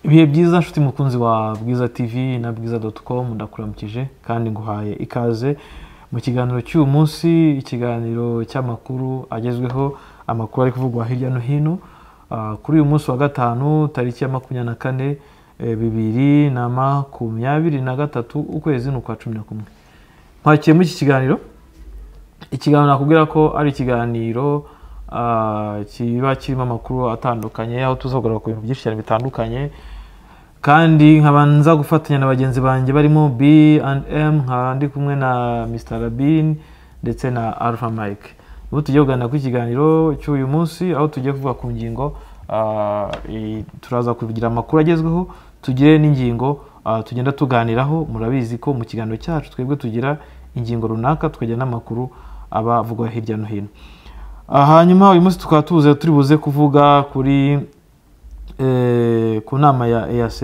Ibihe byiza nshuti mukunzi wa Bwiza TV na bwiza.com, ndakuramukije kandi nguhaye ikaze mu kiganiro cy'uyu munsi, ikiganiro cy'amakuru agezweho, amakuru ari kuvugwa hirya no hino. Kuri uyu munsi wa gatanu tariki ya 24 2023, ukwezi ni ukwa 11. Nkwakiye muri iki kiganiro, ikiganiro nakubwira ko ari ikiganiro kiba kirimo amakuru atandukanye, aho tuzagaruka ku bintu byinshi cyane bitandukanye, kandi nkaba nza gufatanya na bagenzi banjye barimo B&M, nkaba ndi kumwe na Mr Rabin ndetse na Alpha Mike. Ubu tugiye kuganira ku kiganiro cy'uyu munsi, aho tugiye kuvuga ku ngingo, turaza kugira amakuru agezweho, tugire n'ingingo tugenda tuganiraho. Murabizi ko mu kiganiro cyacu twebwe tugira ingingo runaka, tukagira n'amakuru aba avugwa hirya no hino. Hanyuma uyu munsi tukaba tuze turi buze kuvuga kuri ku nama ya EAC,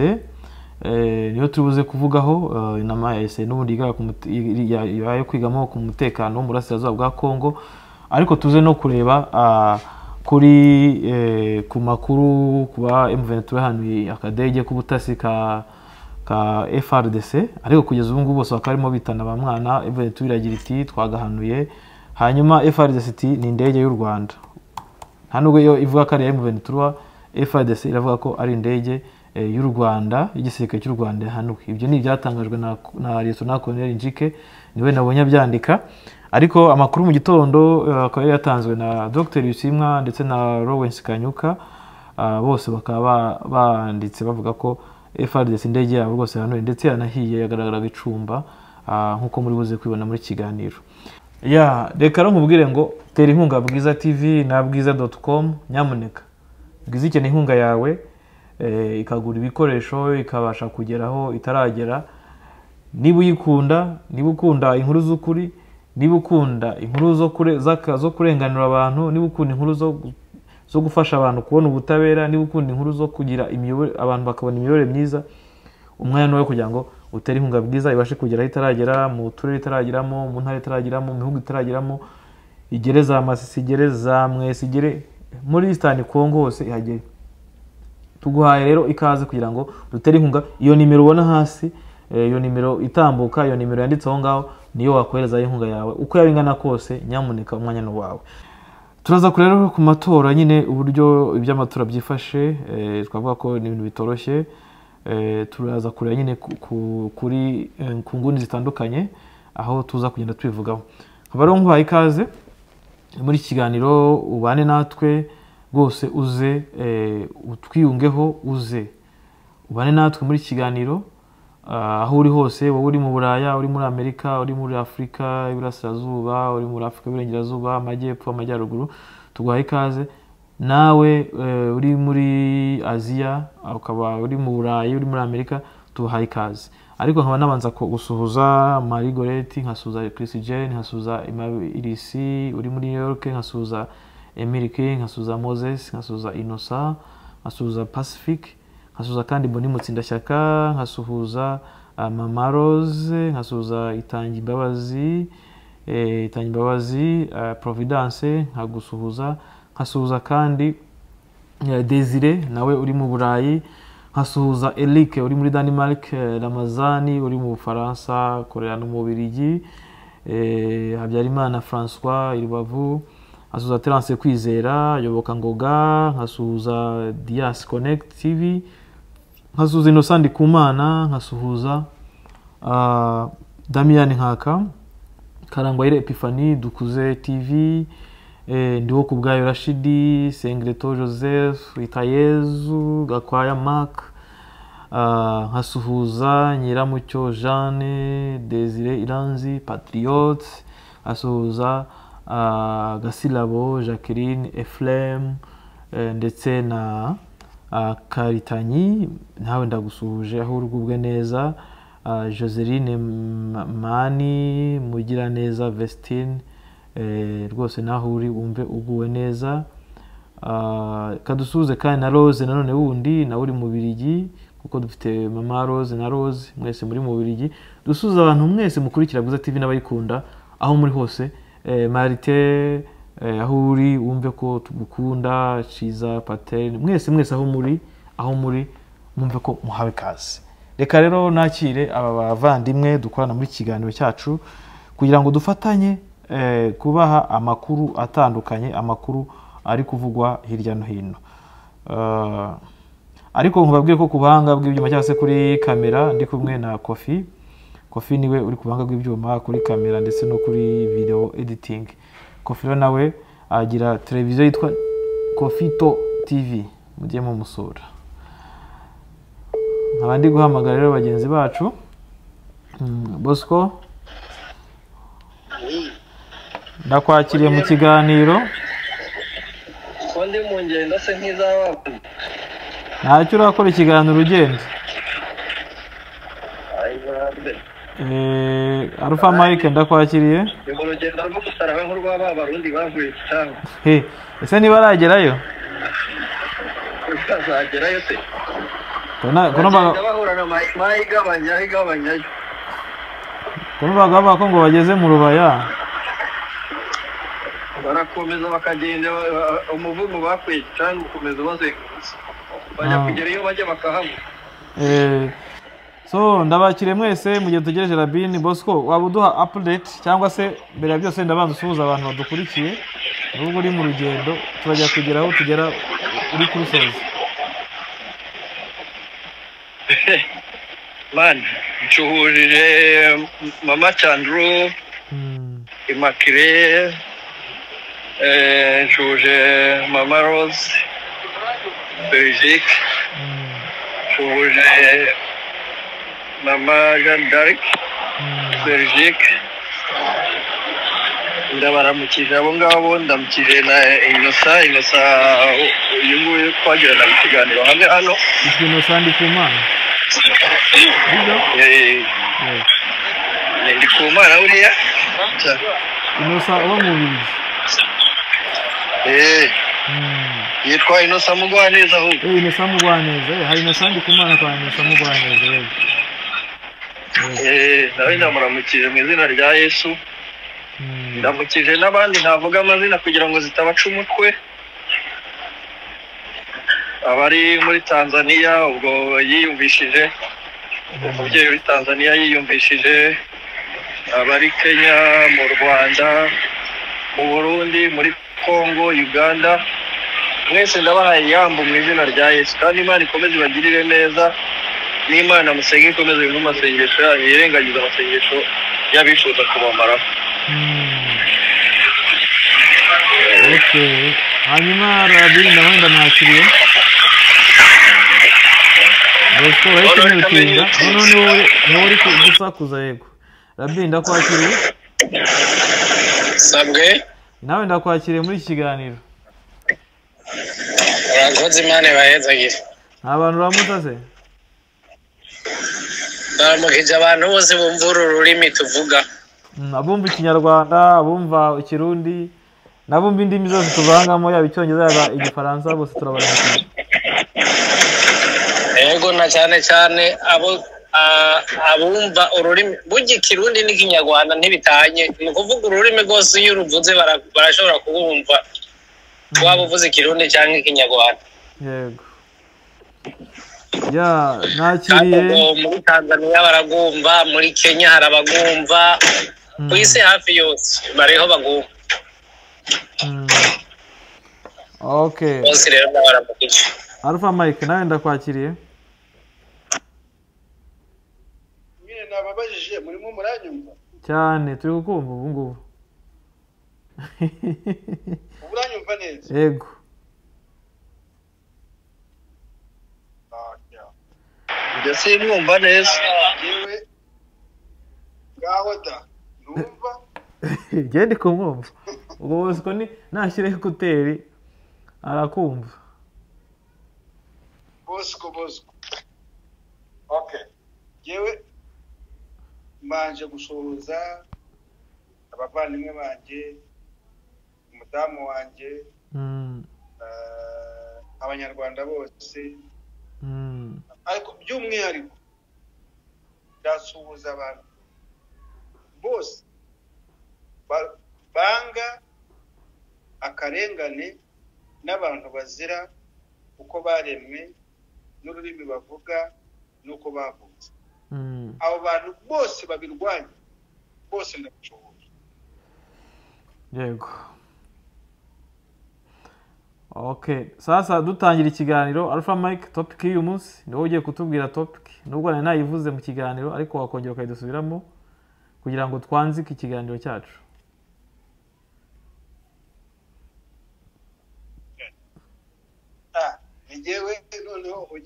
niyo turi buze kuvugaho. Inama ya EAC n'ubundi yiga yo kwigamo ku mutekano mu burasirazuba bwa Kongo, ariko tuze no kureba kuri ku makuru kuba M23 yahanuye akadege k'ubutasi ka FRDC, ariko kugeza ubu ngubu bose bakaba barimo bitana ba mwana. M23 iragira iti twagahanuye, hanyuma FRDC iti ni indege y'u Rwanda. Nta nubwo iyo ivuga ko ari M23, FRDC iravuga ko ari indege y'u Rwanda, y'igisirikare cy'u Rwanda yahanuwe. Ibyo ni ibyatangajwe na Lieutenant Colonel Njike, niwe nabonye abyandika. Ariko amakuru mu gitondo akaba yatanzwe na Dr Bisimwa ndetse na Lawrence Kanyuka, bose bakaba banditse bavuga ko FRDC indege yabo rwose yahanuwe ndetse yanahiye, yagaragaraga icumba, nkuko muri buze kwibona muri kiganiro. Ya reka nkubwire ngo tera inkunga Bwiza TV na bwiza.com, nyamuneka Bwiza ikeneye inkunga yawe, ikagura ibikoresho ikabasha kugeraho itaragera. Niba uyikunda, niba ukunda inkuru z'ukuri, niba ukunda inkuru zo kurenganura abantu, niba ukunda inkuru zo gufasha abantu kubona ubutabera, niba ukunda inkuru zo kugira abantu bakabona imiyoborere myiza, umwanya ni uwo kugira ngo utere inkunga Bwiza ibashe kugeraho itaragera, mu turere itarageramo, mu ntara itarageramo, mu bihugu itarageramo, igere za Masisi, igere za Mwesi, igere muri Eastern Congo hose ihagere. Tuguhaye rero ikaze kugira ngo dutere inkunga. Iyo nimero ubona hasi, iyo nimero itambuka, iyo nimero yanditse aho ngaho niyo wakohereza inkunga yawe uko yaba ingana kose, nyamuneka umwanya ni wawe. Turaza kureba rero ku matora nyine, uburyo iby'amatora byifashe, twavuga ko ni ibintu bitoroshye. Turaza kureba nyine kuri ku nguni zitandukanye aho tuza kugenda tubivugaho. Nkaba rero nguhaye ikaze muri iki kiganiro, ubane natwe rwose, uze utwiyungeho, uze ubane natwe muri iki kiganiro aho uri hose, wowe uri mu Buraya, uri muri Amerika, uri muri Afurika y'Iburasirazuba, uri muri Afurika y'Iburengerazuba, Amajyepfo, Amajyaruguru, tuguhaye ikaze. Nawe uri muri Aziya, ukaba uri mu Burayi, uri muri Amerika, tubahaye ikaze. Ariko nkaba nabanza gusuhuza Marie Goreti, nkasuhuza Chris Jane, nkasuhuza Irisi uri muri New York, nkasuhuza Emilike, nkasuhuza Moses, nkasuhuza Innocent, nkasuhuza Pacific, nkasuhuza kandi Boni Mutsindashyaka, nkasuhuza Mama Rose, nkasuhuza Itangi Imbabazi, Providence, nkagusuhuza, nkasuhuza kandi Desire nawe uri mu Burayi, nkasuhuza Eric uri muri Denmark, Ramazani uri mu Bufaransa, Korea no mu Bubiligi, Habyarimana François i Rubavu, nkasuhuza Terence Kwizera, Yoboka Ngoga, nkasuhuza Dias Connect TV, nkasuhuza Innocent Ndikumana, nkasuhuza Damian Nkaka, Karangwayire Epiphanie, Dukuze TV, Ndiho Kubwayo Rashidi, Sengreto Joseph, Itayezu, Gakwaya Mark, nkasuhuza Nyiramucyo Jeanne, Desire Iranzi, Patriote, nkasuhuza Gasilabo Jacqueline, Eflem, ndetse na Karitanyi, nawe ndagusuhuje aho urugubwe neza, Joseline Mani, Mugiraneza Vestine, rwose naho uri wumve uguwe neza. Kadusuhuze kandi na Rose nanone wundi nawe uri mu Bubiligi, kuko dufite Mama Rose na Rose mwese muri mu Bubiligi. Dusuhuze abantu mwese mukurikira Bwiza TV n'abayikunda aho muri hose. Marite aho uri wumve ko tugukunda, Ciza Paterne, mwese mwese aho muri, aho muri Mwumve ko muhawe ikaze. Reka rero nakire aba bavandimwe dukorana muri kiganiro cyacu kugira ngo dufatanye kubaha amakuru atandukanye, amakuru ari kuvugwa hirya no hino. Ariko nkubabwire ko ku buhanga bw'ibyuma cyangwa se kuri kamera ndi kumwe na Kofi. Kofi niwe uri ku buhanga bw'ibyuma, kuri kamera ndetse no kuri video editing. Kofi rero nawe agira televiziyo yitwa Kofito TV, mujye mumusura. Nkaba ndi guhamagara rero bagenzi bacu. Bosco, ndakwakiriye mu kiganiro. Ko ndi mu ngendo se nk'iz'abana. Ntacyo urakora ikiganiro ugenda. Alpha Mike ndakwakiriye. Ni mu rugendo rw'umusaraba nk'urw'aba Barundi bavuye cyangwa. Ese niba aragerayo? Azagerayo se. Bahura na mayi igabanyayo. Kono bavuga ko ngo bageze mu Rubaya. Barakomeza bakagenda umuvumo bakwiye cyangwa ukomeza bazengurutse. Bajya kugera iyo bajya bakahabura. So ndabakire mwese mu gihe dutegereje Rabini. Bosco, waba uduha update cyangwa se mbere ya byose ndabanza usuhuza abantu badukurikiye nubwo uri mu rugendo, turajya kugera aho tugera uri kurusoza. Man, ncuhurije mama Chandru, Immaculée, ncuhuje mama Rose Belgique, ncuhuje mama Jeanne d'Arc Belgique. Ndabaramukije abo ngabo, ndamukije na Innocent. Innocent uyu nguyu twagiranaga ikiganiro hamwe hano. Innocent Ndikumana. Ndikumana uriya Innocent uba mu Bubiligi. Yitwa Innocent Mugwaneza ahubwo. Innocent Mugwaneza, hari Innocent Ndikumana kwa Innocent Mugwaneza. Nawe ndamuramukije mu izina rya Yesu. Ndamukije n'abandi ntavuga amazina kugira ngo zitabaca umutwe, abari muri Tanzania ubwo yiyumvishije, umubyeyi uri Tanzania yiyumvishije, abari Kenya, mu Rwanda, mu Burundi, muri Congo, Uganda, mwese ndabahaye yambu mu izina rya Yesu. Kandi Imana ikomeze ibagirire neza, n'Imana musenge ikomeze mu masengesho yanyu, yirengagiza amasengesho y'abifuza kubamaraho. Okay. Hanyuma Rabini ndabona ndamwakiriye. Bosco urahita ntibitinda, noneho niwowe uri gusakuza. Yego Rabini ndakwakiriye. Sabwe nawe ndakwakiriye muri iki kiganiro. Urakoze, Imana ibahezagire. Nta bantu uramutsa se? Ndaramukije abantu bose bumva uru rurimi tuvuga. Abumva Ikinyarwanda, abumva Ikirundi, n'abumva indimi zose tuvangamo, yaba Icyongereza yaba Igifaransa, bose turabaramukije. Yego, na cyane cyane abo abumva ururimi. Burya Ikirundi n'Ikinyarwanda ntibitanye, ni ukuvuga ururimi rwose iyo uruvuze barashobora kubumva, waba uvuze Ikirundi cyangwa Ikinyarwanda. Yego, ya nakiriye. Muri Tanzania baragumva, muri Kenya hari abagumva, ku isi hafi yose bariho bagumva. Okay. Bose rero ndabaramukije. Alpha Mike nawe ndakwakiriye. Nyine nababajije, murimo muranyumva? Cyane, turi kukumva ubu ngubu. Ubu uranyumva neza? Yego. Njye simwumva neza. Yewe ngaho da numva. Njye ndi kumwumva. Ubwo Bosco ni nashyira écouteurs arakumva. Bosco, okay, yewe mbanje gusuhuza abavandimwe banjye, umudamu wanjye, Abanyarwanda bose, ariko by'umwihariko ndasuhuza abantu bose banga akarengane n'abantu bazira uko baremwe n'ururimi bavuga n'uko bavutse. Abo bantu bose babirwanya bose ndabashoboye. Yego. Okay, sasa dutangira ikiganiro Alpha Mike, topic y'uyu munsi ni wowe ugiye kutubwira topic, nubwo nari nayivuze mu kiganiro ariko wakongera ukayidusubiramo kugira ngo twanzike ikiganiro cyacu. Njyewe noneho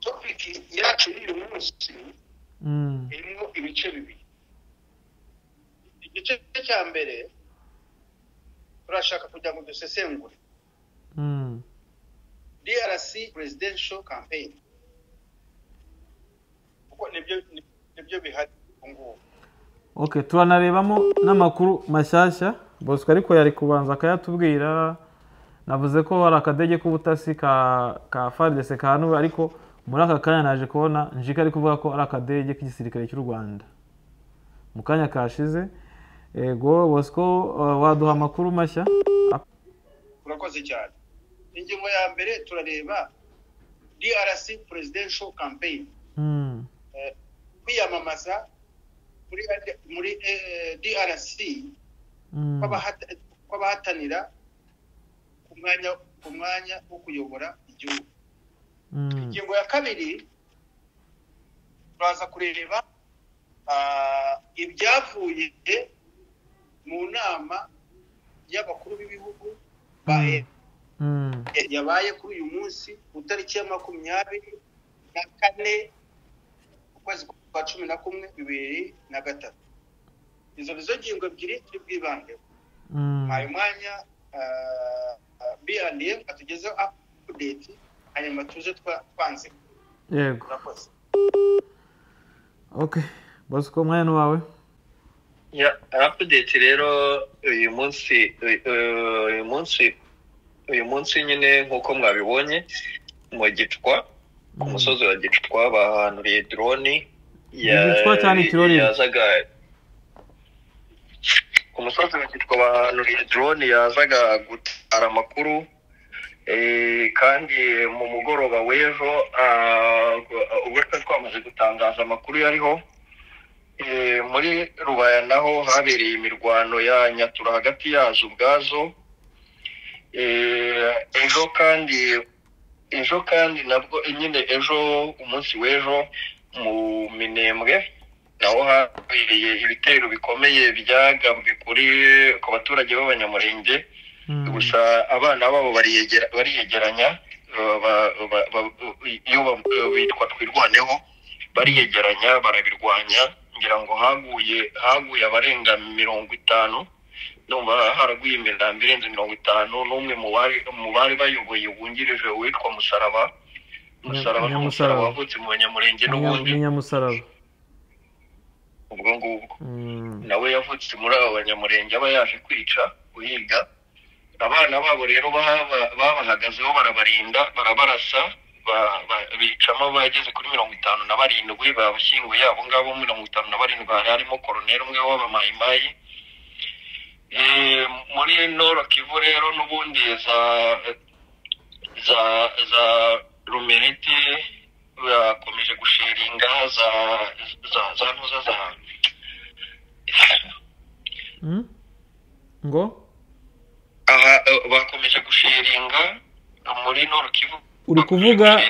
topic yacu y'uyu munsi irimo ibice bibiri. Igice cya mbere turashaka kugira ngo dusesengure DRC presidential campaign, kuko nibyo bihari ngubu. Okay, turanarebamo n'amakuru mashyashya Bosco ariko yari kubanza akayatubwira. Navuze ko hari akadege k'ubutasi ka FARDC kahanuwe, ariko muri aka kanya naje kubona Njika ari kuvuga ko ari akadege k'igisirikare cy'u Rwanda mu kanya kashize. Ego Bosco, waduha amakuru mashya? Urakoze cyane. Ingingo ya mbere turareba DRC presidential campaign, kwiyamamaza muri DRC kw'abahatanira ku mwanya wo kuyobora igihugu. Ingingo ya kabiri turaza kureba ibyavuye mu nama y'abakuru b'ibihugu yabaye kuri uyu munsi ku itariki ya 24 ukwezi kwa 11 2003. Izo nizo ngingo ebyiri turi bwibandeho. Ayo mwanya B&M atugezeho update, hanyuma tuze twanze. Yego. Okay, Bosco, umwanya ni wawe. Ya update rero uyu munsi nyine nkuko mwabibonye mu Gicwa, ku musozi wa Gicwa bahanuriye drone ya Gicwa cyane Kirori yazaga ku musozi wa Gicwa bahanuriye drone yazaga gutara amakuru, kandi mu mugoroba w'ejo ubwo twamaze gutangaza amakuru yariho. Muri Rubaya naho habereye imirwano ya Nyatura hagati yazo ubwazo. Ejo kandi nabwo nyine ejo umunsi w'ejo mu Minembwe naho habereye ibitero bikomeye byagabwe ku baturage b'Abanyamurenge. Gusa abana babo bariyegeranya, iyo bitwa Twirwaneho bariyegeranya barabirwanya. Ngira ngo haguye abarenga 50, ndumva haraguye imirambo irenze 50, n'umwe mu bari bayoboye wungirije witwa Musaraba wavutse mu Banyamurenge n'ubundi Nyamusaraba ubwo ngubwo nawe yavutse muri abo Banyamurenge, aba yaje kwica guhiga. Abana babo rero babahagazeho barabarinda, barabarasa, bicamo bageze kuri 57 babashyinguye. Abo ngabo 57 hari harimo koroneri umwe w'abamayimayi. Muri Nord Kivu rero n'ubundi za Rumeriti bakomeje gushiringa za ntuza za ngo aha bakomeje gushiringa muri Nord Kivu. Uri kuvuga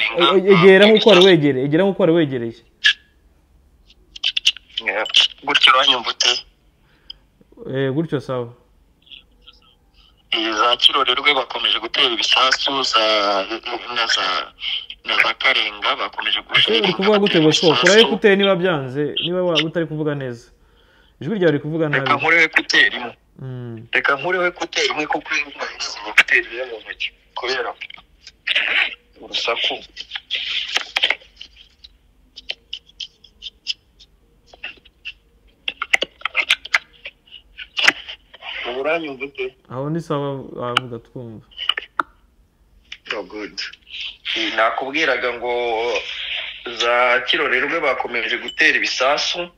egera nkuko wari wegereye, egera nkuko wari wegereye gutyo uranyumva ute? Gutyo sawa. Za Kirorerwe bakomeje gutera ibisasu, za na Karenga bakomeje gushiringa. Uri kuvuga gute Bosco? Kuraye kuteye niba byanze, niba utari kuvuga neza. Ijwi ryawe riri kuvuga nabi. Reka nkureho ekuteri imwe. Reka nkureho ekuteri imwe kuko ekuteri iri mu ntoki kubera urusaku. Uranyumva ute? Aho ni sawa, wavuga twumva. Oh good. Nakubwiraga ngo za Kirorerwe bakomeje gutera ibisasu.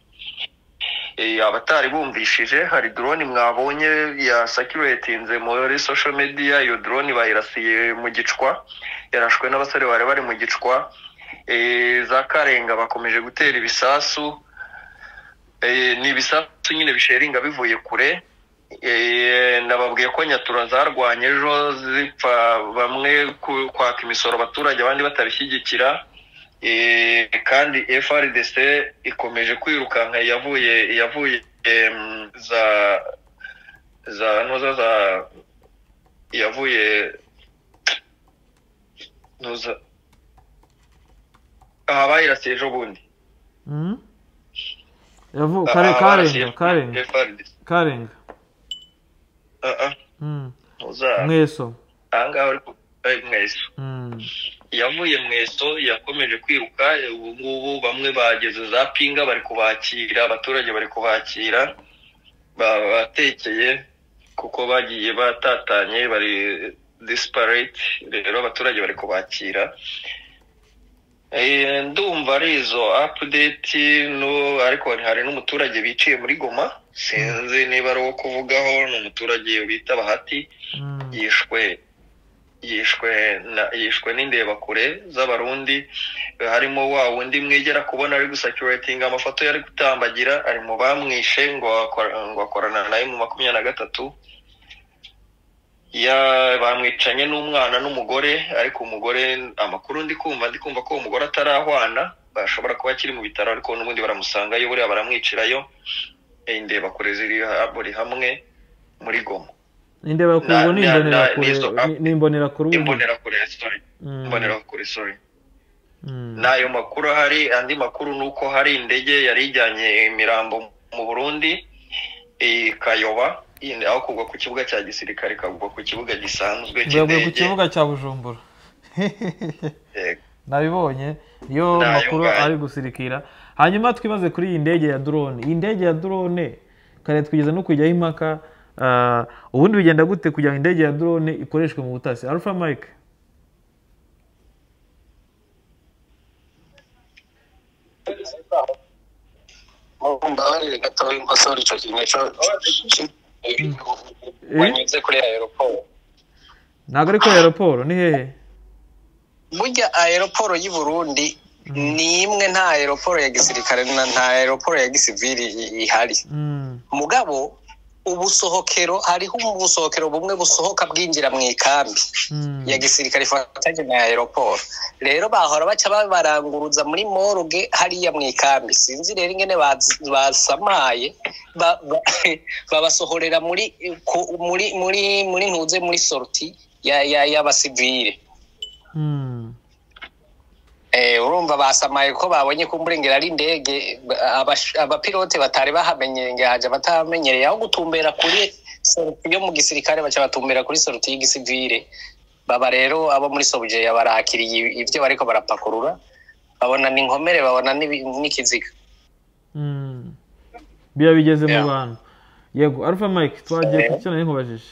Abatari bumvishije hari drone mwabonye ya circulatinze muri social media. Iyo drone bayirasiye mu Gicwa, yarashwe n'abasore bari bari mu Gicwa. Za Karenga bakomeje gutera ibisasu. Ni ibisasu nyine bisheringa bivuye kure. Nababwiye ko Nyatura zarwanye ejo zipfa bamwe kwaka imisoro abaturage, abandi batabishyigikira. Kandi FRDC ikomeje kwirukanka, yavuye za za ntuza za yavuye ntuza aha bayirasiye ejo bundi. Karenga Karenga Mweso ahangaha Mweso yavuye Mweso, yakomeje kwiruka. Ubu ngubu bamwe bageze za Pinga bari kubakira, abaturage bari kubakira batekeye kuko bagiye batatanye, bari disparate. Rero abaturage bari kubakira. Ndumva ari izo update no, ariko hari n'umuturage biciye muri Goma, sinzi niba ari uwo kuvugaho. Ni umuturage bita Bahati, yishwe n'indebakure z'abarundi. Harimo wa wundi mwigera kubona ari gusaturatinga amafoto yari gutambagira, ari mu bamwishe ngo akorana naye mu 23. Ya bamwicanye n'umwana n'umugore, ariko umugore amakuru ndi kumva ko umugore atarahwana, bashobora kuba akiri mu bitaro, ariko n'ubundi baramusangayo buriya baramwicirayo. Indebakure ziri buri hamwe muri Goma. Indebakure ni imbonerakure, imbonerakure, sorry. Nayo makuru hari. Andi makuru nuko hari indege yari ijyanye imirambo mu Burundi ikayoba, aho kugwa ku kibuga cya gisirikare kagwa ku kibuga gisanzwe cy'indege, ku kibuga cya Bujumbura. Nabibonye iyo makuru ari gusirikira. Hanyuma twibaze kuri iyi ndege ya drone. Iyi ndege ya drone kare twigeze no kujyaho impaka. Ubundi bigenda gute kugira ngo indege ya drone ikoreshwe mu butasi? Alpha Mike. Mumbabarire gato inkosora ico kintu wanyuze kuri aeroport. Ntabwo ari kuri aeroport, ni hehe? Burya aeroport y'i Burundi ni imwe, nta aeroport ya gisirikare nta aeroport ya gisivili ihari. Mugabo ubusohokero, hariho ubusohokero bumwe busohoka bwinjira mu ikambi ya gisirikare ifatanye na aeroport. Rero bahora baca babaranguruza muri morgue hariya mu ikambi. Sinzi rero ingene basamaye babasohorera muri muri muri muri ntuze muri sortie ya y'abasivile. Urumva basamaye ko babonye ko umurengera ari indege, abapilote batari bahamenyereye haje batamenyereye aho gutumbera kuri sortie yo mu gisirikare, baca batumbera kuri sortie y'igisivile. Baba rero abo muri Sobuje yabarakiriye ivyo bariko barapakurura, babona ni inkomere, babona n'ikiziga. Biya bigeze mu bantu. Yego Alpha Mike, twagiye ku cyo nari nkubajije.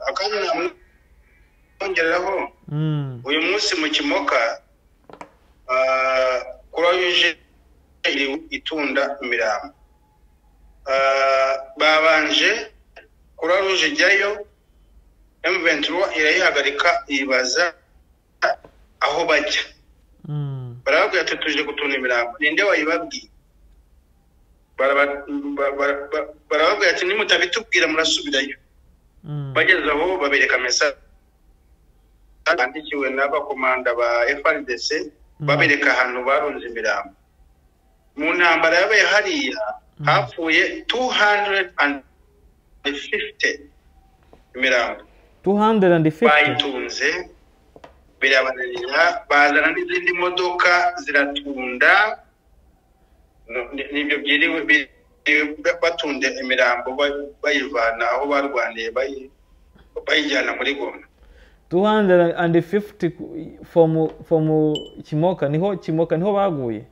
Akanya nongeraho uyu munsi mu Kimoka kurayuje itunda imirambo. Babanje kuraruje ijyayo, M23 irayihagarika ibaza aho bajya. Barababwira ati tuje gutunda imirambo. Ninde wayibabwiye? Barababwira ati nimutabitubwira murasubirayo. Bageze aho babereka message bandikiwe n'abakomanda ba FRDC, babereka ahantu barunze imirambo. Mu ntambara yabaye hariya hapfuye 250 imirambo. 250 bayitunze birabananira, bazana n'izindi modoka ziratunda. Nibyo byiriwe batunde imirambo bayivana aho barwaniye bayijyana muri Goma. 250 from Kimoka, niho Kimoka niho baguye.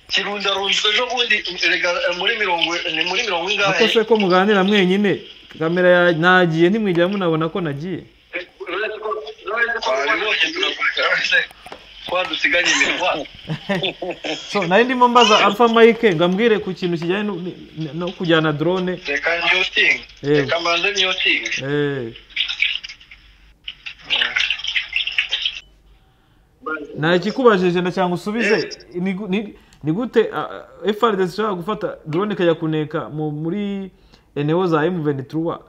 Kirunda runzwe ejo bundi muri mirongo ni muri mirongo ingahe? Ako se ko muganira mwenyine, kamera nagiye ntimwijya munabona ko nagiye. Wadusiganye iminwa. So nari ndimo mbaza Alpha Mike ngo ambwire ku kintu kijyanye no kujyana drone. Reka muting. Reka mbanze muting. Nakikubajije na cyangwa usubize, ni gute FARDC ishobora gufata drone ikajya kuneka muri eneo za M23,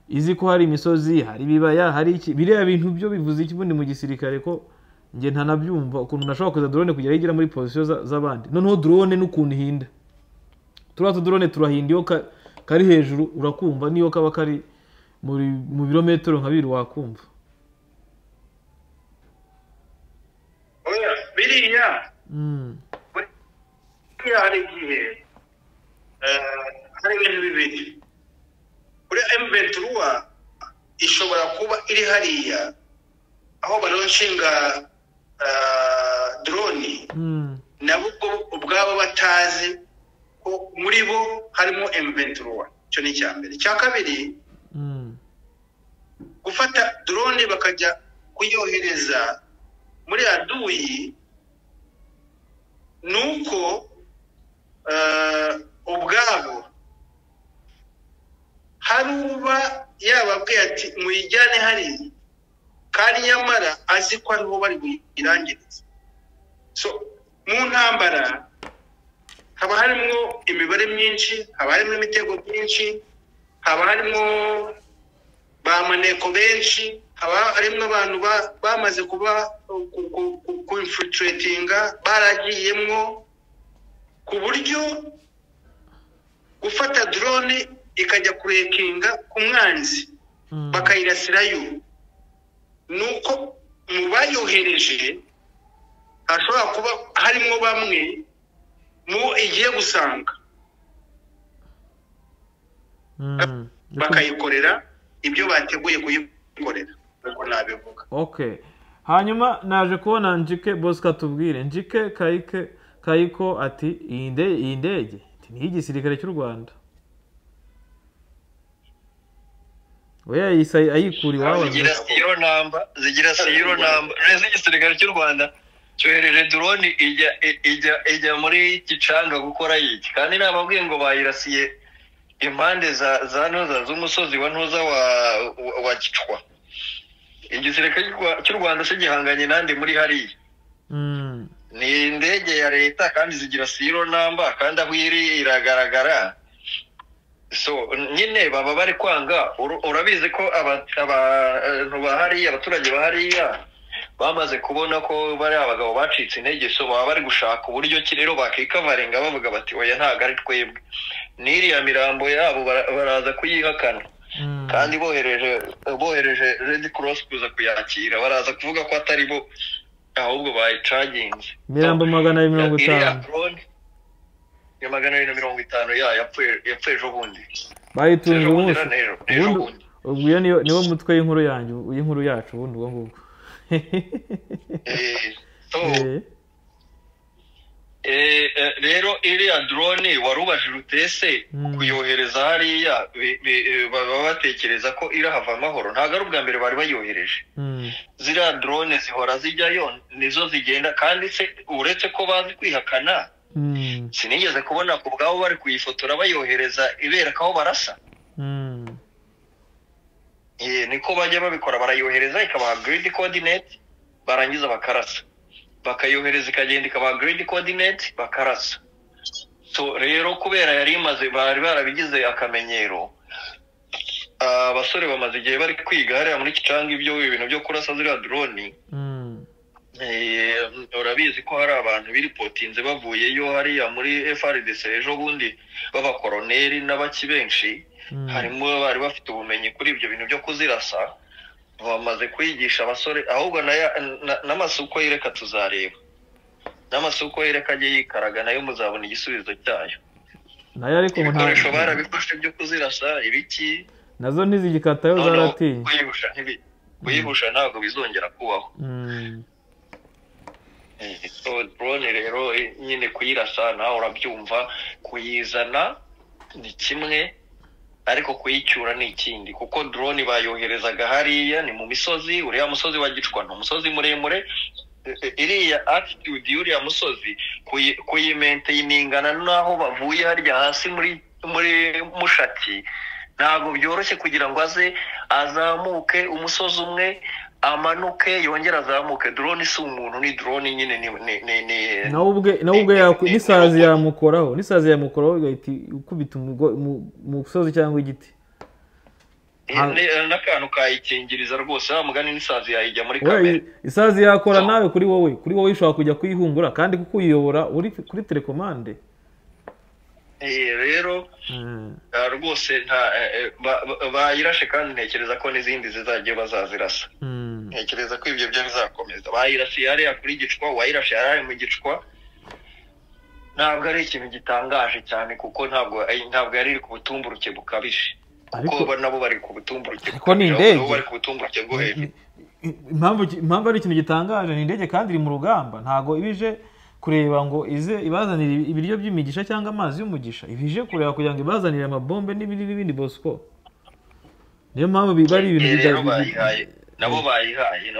izi ko hari imisozi, hari ibibaya, hari iki, biriya bintu byo bivuze iki bundi mu gisirikare, ko nge ntanabyumva ukuntu nashobora kuza drone kugera igira muri position z'abandi. Noneho drone n'ukuntu ihinda, turiya drone turahinda iyo kari hejuru urakumva, niyo kaba kari mu birometero nka bibiri wakumva. Biriya buriya hari igihe hari ibintu bibiri. Kuri M23 ishobora kuba iri hariya aho baronshinga drone, nabo ubwabo batazi ko muri bo harimo M23. Icyo ni icya mbere. Icya kabiri, gufata drone bakajya kuyohereza muri aduyi, nuko ubwabo haruba yababwiye ati muyijyane hariya, kandi nyamara azi ko ariho bari buyirangirize. So mu ntambara haba harimo imibare myinshi, haba harimo imitego myinshi, haba harimo ba maneko benshi, haba harimo abantu bamaze kuba ku infiltratinga, baragiyemwo, ku buryo gufata drone ikajya kurekinga ku mwanzi bakayirasirayo, nuko mu bayohereje hashobora kuba harimo bamwe mu igiye gusanga bakayikorera ibyo bateguye kuyikorera, uko nabivuga. Okay, hanyuma naje kubona Njike Bosco tubwire. Njike Kayiko ati iyi ndege ni igisirikare cy'u Rwanda. Oya yisai ayikuri wawe. Zigira zero number, zigira zero number. Rese igisirikare cy'u Rwanda cyohereje drone ijya muri Gicanga gukora iki, kandi nababwiye ngo bayirasiye impande za ntoza z'umusozi wa ntoza wa Gicwa. Igisirikare cy'u Rwanda se gihanganye nande muri hariya? Ni indege ya leta kandi zigira zero number, kandi aho iri iragaragara. So nyine baba bari kwanga. Urabizi ko abantu bahariya, abaturage bahariya bamaze kubona ko bari abagabo bacitse intege, so baba bari gushaka uburyo ki rero bakikavarenga bavuga bati oya ntago ari twebwe. N'iriya mirambo yabo baraza kuyihakana, kandi bohereje Red Cross kuza kuyakira, baraza kuvuga ko atari bo ahubwo bayicaginze. Mirambo 250, ya 250 ya yapfuye ejo bundi, bayitunze umunsi. Ubwo iyo niwo mutwe w'inkuru yanjye, w'inkuru yacu ubundi ubwo ngubwo. Rero iriya drone warubajije utese kuyohereza hariya, baba batekereza ko irahava amahoro. Ntabwo ari ubwa mbere bari bayohereje. Ziriya drone zihora zijyayo, nizo zigenda, kandi se uretse ko bazi kwihakana, sinigeze kubona ku bwabo bari kuyifotora bayohereza ibereka aho barasa. Niko bajya babikora, barayohereza ikabaha grid coordinate, barangiza bakarasa, bakayohereza ikagenda ikabaha grid coordinate, bakarasa. So rero kubera yari imaze, bari barabigize akamenyero, abasore bamaze igihe bari kwiga hariya muri Gicanga ibyo ibintu byo kurasa ziriya drone. Urabizi ko hari abantu biripotinze bavuyeyo hariya muri FARDC ejo bundi b'abakoroneri n'abaki benshi, harimo bari bafite ubumenyi kuri ibyo bintu byo kuzirasa, bamaze kwigisha abasore. Ahubwo n'amasuko yereka tuzareba, n'amasuko yereka ajye yikaraga nayo muzabona igisubizo cyayo. Nayo ariko ibikoresho barabifashe byo kuzirasa ibiki, nazo ntizigikatayo zaratinye. Kuyihusha ntabwo bizongera kubaho. So drone rero nyine kuyirasa nawe urabyumva, kuyizana ni kimwe ariko kuyicyura ni ikindi, kuko drone bayoherezaga hariya ni mu misozi, uriya musozi wa Gicwa ni umusozi muremure, Iriya altitude y'uriya musozi kuyimaintainingana n'aho bavuye harya hasi muri Mushaki, ntabwo byoroshye kugira ngo aze azamuke umusozi umwe amanuke yongera azamuke. Drone si umuntu, ni drone nyine, ni nawe ubwe n'isazi yamukoraho, igahita ikubita umusozi cyangwa igiti. N'akantu kayikingiriza rwose, wa mugani n'isazi yayijya muri kamera. Isazi yakora nawe kuri wowe ishobora kujya kuyihungura kandi kuko uyiyobora uri kuri telekomande. Rero rwose bayirashe, kandi ntekereza ko n'izindi zizajya bazazirasa. Ntekereza ko ibyo byo bizakomeza. Bayirashe hariya kuri Gicwa, wayirashe hariya mu Gicwa, ntabwo ari ikintu gitangaje cyane kuko ntabwo yari iri ku butumburuke bukabije. Kuko nabo bari ku butumburuke, ariko ni indege, bari ku butumburuke bwo hejuru. Impamvu ari ikintu gitangaje, ni indege kandi iri mu rugamba, ntago ibije kureba ngo ize ibazanire ibiryo by'imigisha cyangwa amazi y'umugisha, ibije kureba kugira ngo ibazanire amabombe n'ibindi n'ibindi. Bosco, niyo mpamvu biba ari ibintu bayihaye, nabo bayihaye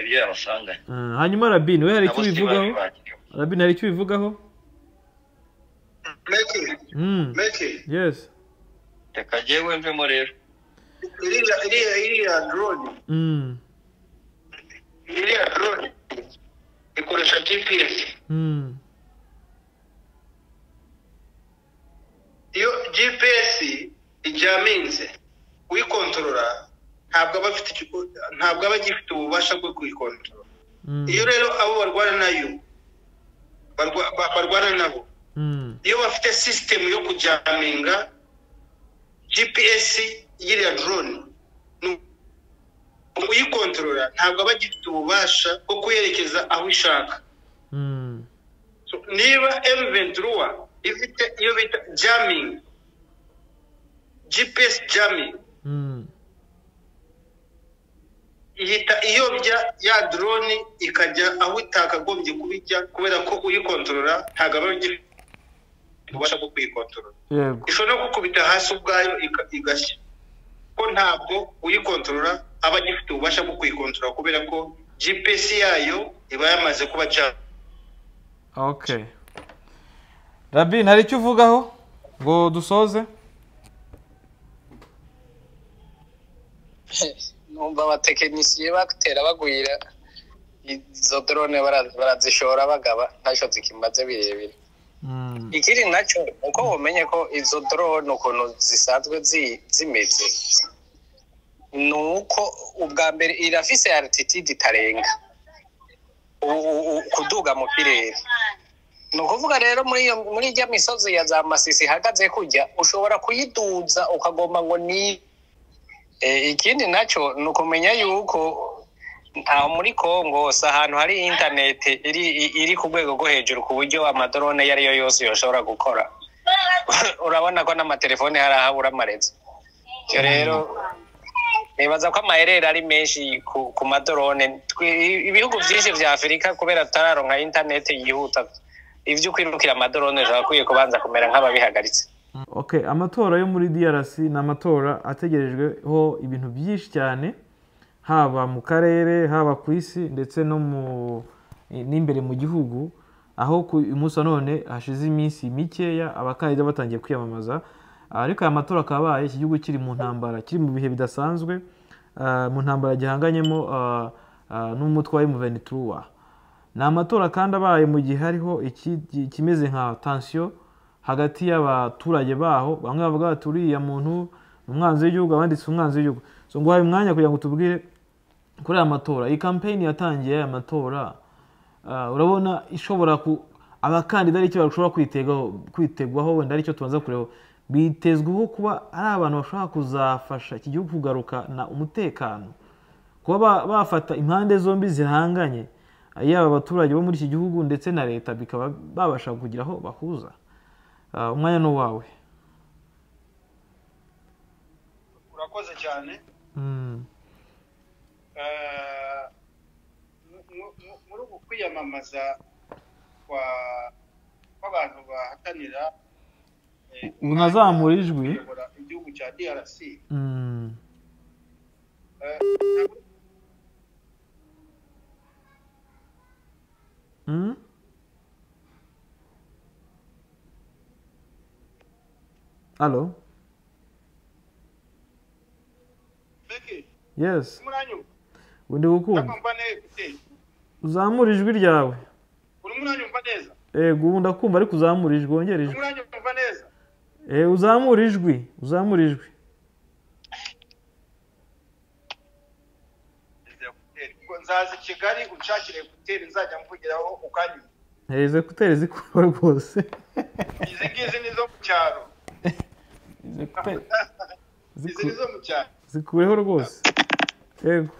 ibyo yabasanganye. Hanyuma Rabin we hari icyo ubivugaho? Rabin hari icyo ubivugaho? Meki. Yes. Reka jyewe mvemo rero. Iriya drone. Iriya drone ikoresha GPS. Iyo GPS ijaminze uyikontorora ntabwo aba agifite ububasha bwo kuyikontorora. Iyo rero abo barwana nayo barwana nabo, iyo bafite system yo kujaminga GPS y'iriya drone, uyikontorora ntabwo aba agifite ububasha bwo kuyerekeza aho ishaka. So, niba M23 ifite iyo bita jamming, GPS jamming, ihita iyobya ya drone ikajya aho itakagombye kubijya, kubera ko uyikontorora ntabwo aba agifite ububasha bwo kuyikontorora. Ishobora no gukubita hasi ubwayo igashya, ko ntabwo uyikontorora aba agifite ububasha bwo kuyikontorora kubera ko GPS yayo iba yamaze kuba jam. Okay. Rabin hari icyo uvugaho ngo dusoze? Numva abatekinisiye batera bagwira izo drone barazishora bagaba ntacyo zikimaze birebire. Ikiri nacyo uko umenye ko izo drone ukuntu zisanzwe zimeze, nuko ubwa mbere irafise altitude itarenga kuduga mu kirere. Ni ukuvuga rero muri ijya misozi ya za Masisi ihagaze kujya, ushobora kuyiduza ukagomba ngo ni ikindi nacyo ni ukumenya yuko aho muri Kongo si ahantu hari internet iri ku rwego rwo hejuru ku buryo amadrone iyo ariyo yose yoshobora gukora. Urabona ko n'amatelefone hari aho abura amarezo. Ibyo rero nibaza ko amaherere ari menshi ku madrone. Ibihugu byinshi vya Afurika kubera tutararonka internet yihuta, ivyo kwirukira amadrone bakwiye kubanza kumera nk'ababihagaritse. Okay, amatora yo muri DRC ni amatora ategerejweho ibintu byinshi cyane, haba mu karere, haba ku isi, ndetse no mu n'imbere mu gihugu, aho ku umunsi wa none hashize iminsi mikeya abakandida batangiye kwiyamamaza. Ariko aya matora akabaye iki gihugu kiri mu ntambara, kiri mu bihe bidasanzwe, mu ntambara gihanganyemo n'umutwe wa M23. Ni amatora kandi abaye mu gihe hariho ikimeze nka tension hagati y'abaturage baho, bamwe bavuga bati uriya muntu ni umwanzi w'igihugu, abandi si umwanzi w'igihugu. So nguhaye umwanya kugira ngo tubwire kuri aya matora. Iyi campaign yatangiye aya matora, urabona ishobora ku abakandida ari icyo bashobora kwitegwaho, wenda ari cyo tubanza kureba. Bitezweho kuba ari abantu bashobora kuzafasha iki gihugu kugarukana umutekano, kuba bafata impande zombi zihanganye, yaba abaturage bo muri iki gihugu ndetse na leta, bikaba babasha kugira aho bahuza. Umwanya ni uwawe. Urakoze cyane. Muri uku kwiyamamaza kw'abantu bahatanira unazamura ijwi igihugu cya DRC, Allo? Yes. Undi gukumva. Uzamura ijwi ryawe. Ego ubu ndakumva ariko uzamura ijwi, wongera ijwi. Uzamura ijwi, uzamura ijwi. Nzaza i Kigali unshakire ekuteri nzajya mvugiraho ukanyuma. Izo ekuteri zikora rwose. Izi ngizi ni zo mu cyaro. Izo ekuteri izi ni zo mu cyaro. Zikureho rwose. Yego.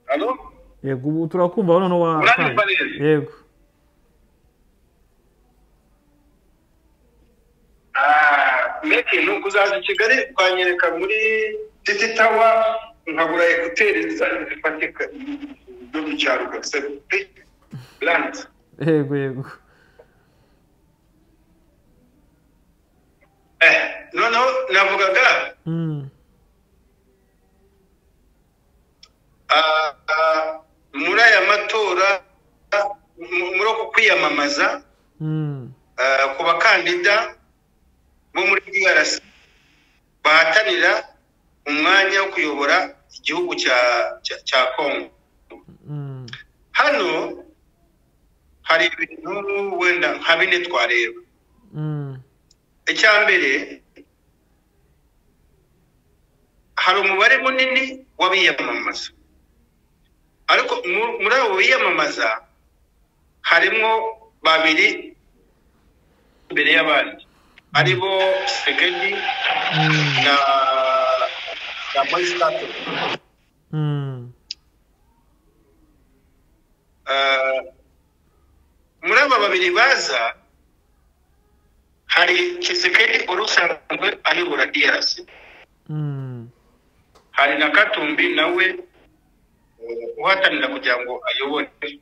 Allo? Yego ubu turakumva noneho wa. Yego. Meke nuko uzaza i Kigali ukanyereka muri City Tower nkagura ekuteri zifatika zo mu cyaro kabisa pe land. Yego yego. Noneho navugaga muri aya matora muri uku kwiyamamaza ku bakandida bo muri DRC bahatanira umwanya wo kuyobora igihugu cya Congo. Hano hari ibintu wenda nka bine twareba. Icya mbere, hari umubare munini w'abiyamamaza, ariko muri abo biyamamaza harimo babiri imbere y'abandi, aribo Tshisekedi na Moise Katumbi. Muri aba babiri baza hari Tshisekedi wari usanzwe ayobora DRC, hari na Katumbi nawe uhatanira kugira ngo ayobore.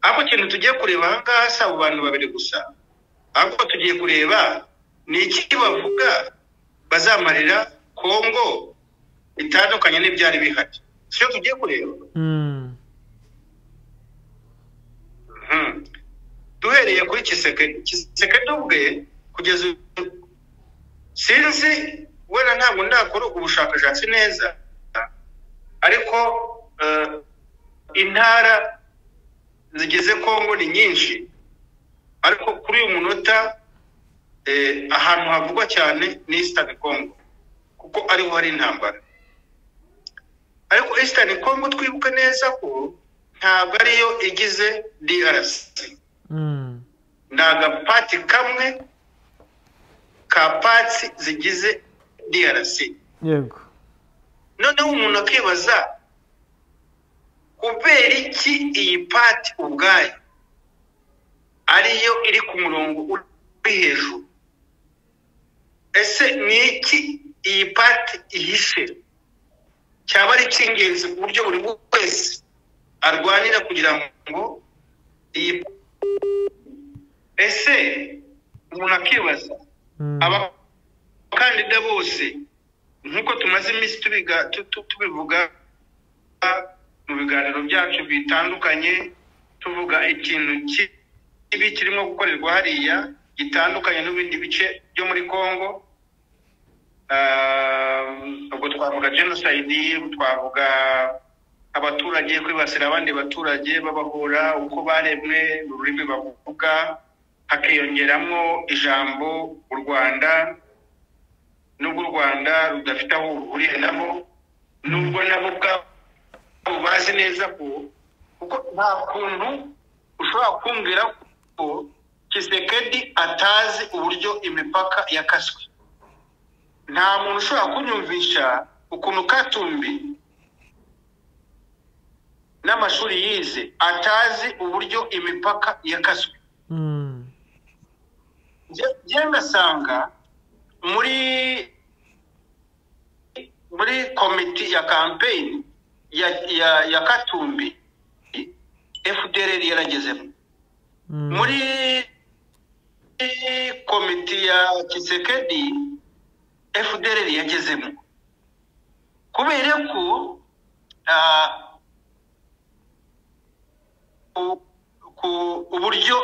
Ariko ikintu tugiye kureba aha ngaha si abo bantu babiri gusa, ahubwo tugiye kureba ni iki bavuga bazamarira Kongo bitandukanye n'ibyari bihari. Sicyo tugiye kureba. Duhereye kuri Tshisekedi, Tshisekedi ubwe kugeza sinzi wenda ntabwo ndakora ubushakashatsi neza, ariko intara zigize Kongo ni nyinshi, ariko kuri uyu munota ahantu havugwa cyane ni Eastern Congo kuko ariho hari intambara. Ariko Eastern Congo twibuke neza ko ntabwo ariyo igize DRC. Ni agapati kamwe ka pati zigize DRC. Yego. Noneho umuntu akibaza kubera iki iyi pati ubwayo ariyo iri ku murongo uri hejuru? Ese ni iki iyi pati ihishe cyaba ari icy'ingenzi ku buryo buri wese arwanira kugira ngo iyi? Ese umuntu akibaza abakandida bose nk'uko tumaze iminsi tubivuga mu biganiro byacu bitandukanye, tuvuga ikintu kibi kirimo gukorerwa hariya gitandukanye n'ibindi bice byo muri Congo. Ubwo twavuga genocide, twavuga abaturage kwibasira abandi baturage babahora uko baremwe mu rurimi bavuga, hakiyongeramo ijambo u Rwanda, nubwo u Rwanda rudafite aho ruhuriye nabo, nubwo nabo ubwabo bazi neza ko, kuko nta kuntu ushobora kumbwira ko Tshisekedi atazi uburyo imipaka yakaswe. Nta muntu ushobora kunyumvisha ukuntu Katumbi n'amashuri yize atazi uburyo imipaka yakaswe. Njye ngasanga muri komite ya campaign ya Katumbi FDLR yaragezemo. Muri komite ya Tshisekedi FDLR yagezemo. Kubera ko uburyo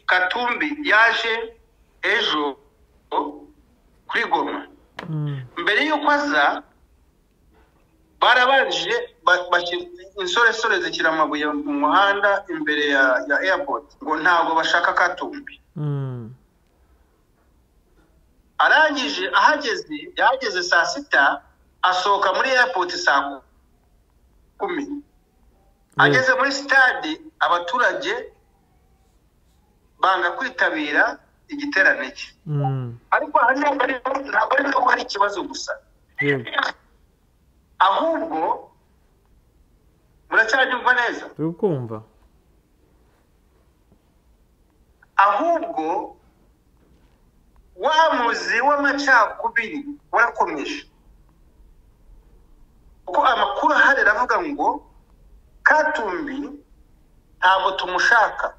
Katumbi yaje ejo kuri Goma, mbere y'uko aza barabanje insoresore zishyira amabuye mu muhanda imbere ya airport ngo ntabwo bashaka Katumbi. Arangije ahageze, yageze saa 6 asohoka muri airport saa 10. Ageze muri stade abaturage banga kwitabira igiterane cye. Ariko ntabwo ari hari ikibazo gusa, ahubwo muracyanyumva neza? Turi kumva. Ahubwo wa muzi w'amacakubiri warakomeje, kuko amakuru ahari aravuga ngo Katumbi ntabwo tumushaka,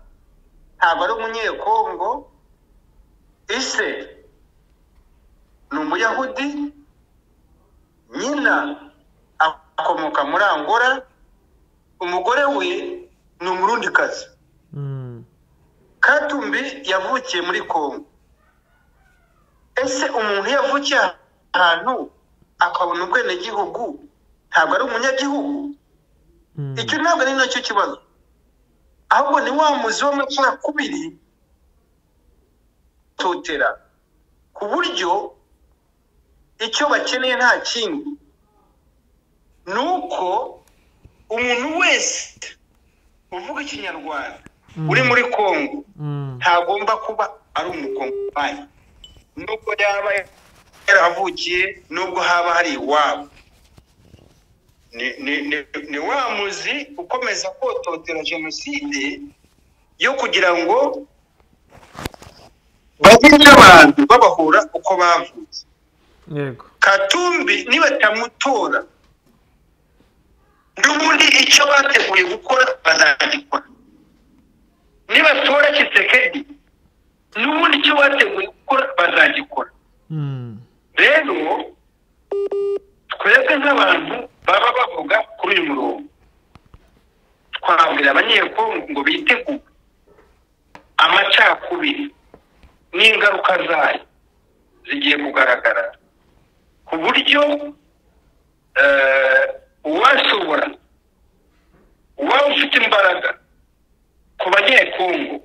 ntabwo ari umunyekongo, ise ni umuyahudi, nyina akomoka muri Angola, umugore we ni umurundikazi. Katumbi yavukiye muri Kongo. Ese umuntu yavukiye ahantu akabona ubwenegihugu ntabwo ari umunyagihugu? Icyo ntabwo ari nacyo kibazo, ahubwo ni wa muzi w'amacakubiri totera ku buryo icyo bakeneye nta kindi nuko umuntu wese uvuga ikinyarwanda uri muri Kongo ntagomba kuba ari umukongomani, nubwo yaba yarahavukiye, nubwo haba hari iwabo. Ni wa muzi ukomeza kototera jenoside yo kugira ngo bagire abantu babahura uko bavutse. Yego. Katumbi nibatamutora n'ubundi icyo bateguye gukora bazagikora. Nibatora Tshisekedi n'ubundi icyo bateguye gukora bazagikora. Rero twebwe nk'abantu baba bavuga kuri uyu murongo, twabwira abanyekongo ngo bitegure amacakubiri n'ingaruka zayo zigiye kugaragara, ku buryo uwashobora uwaba ufite imbaraga ku banyekongo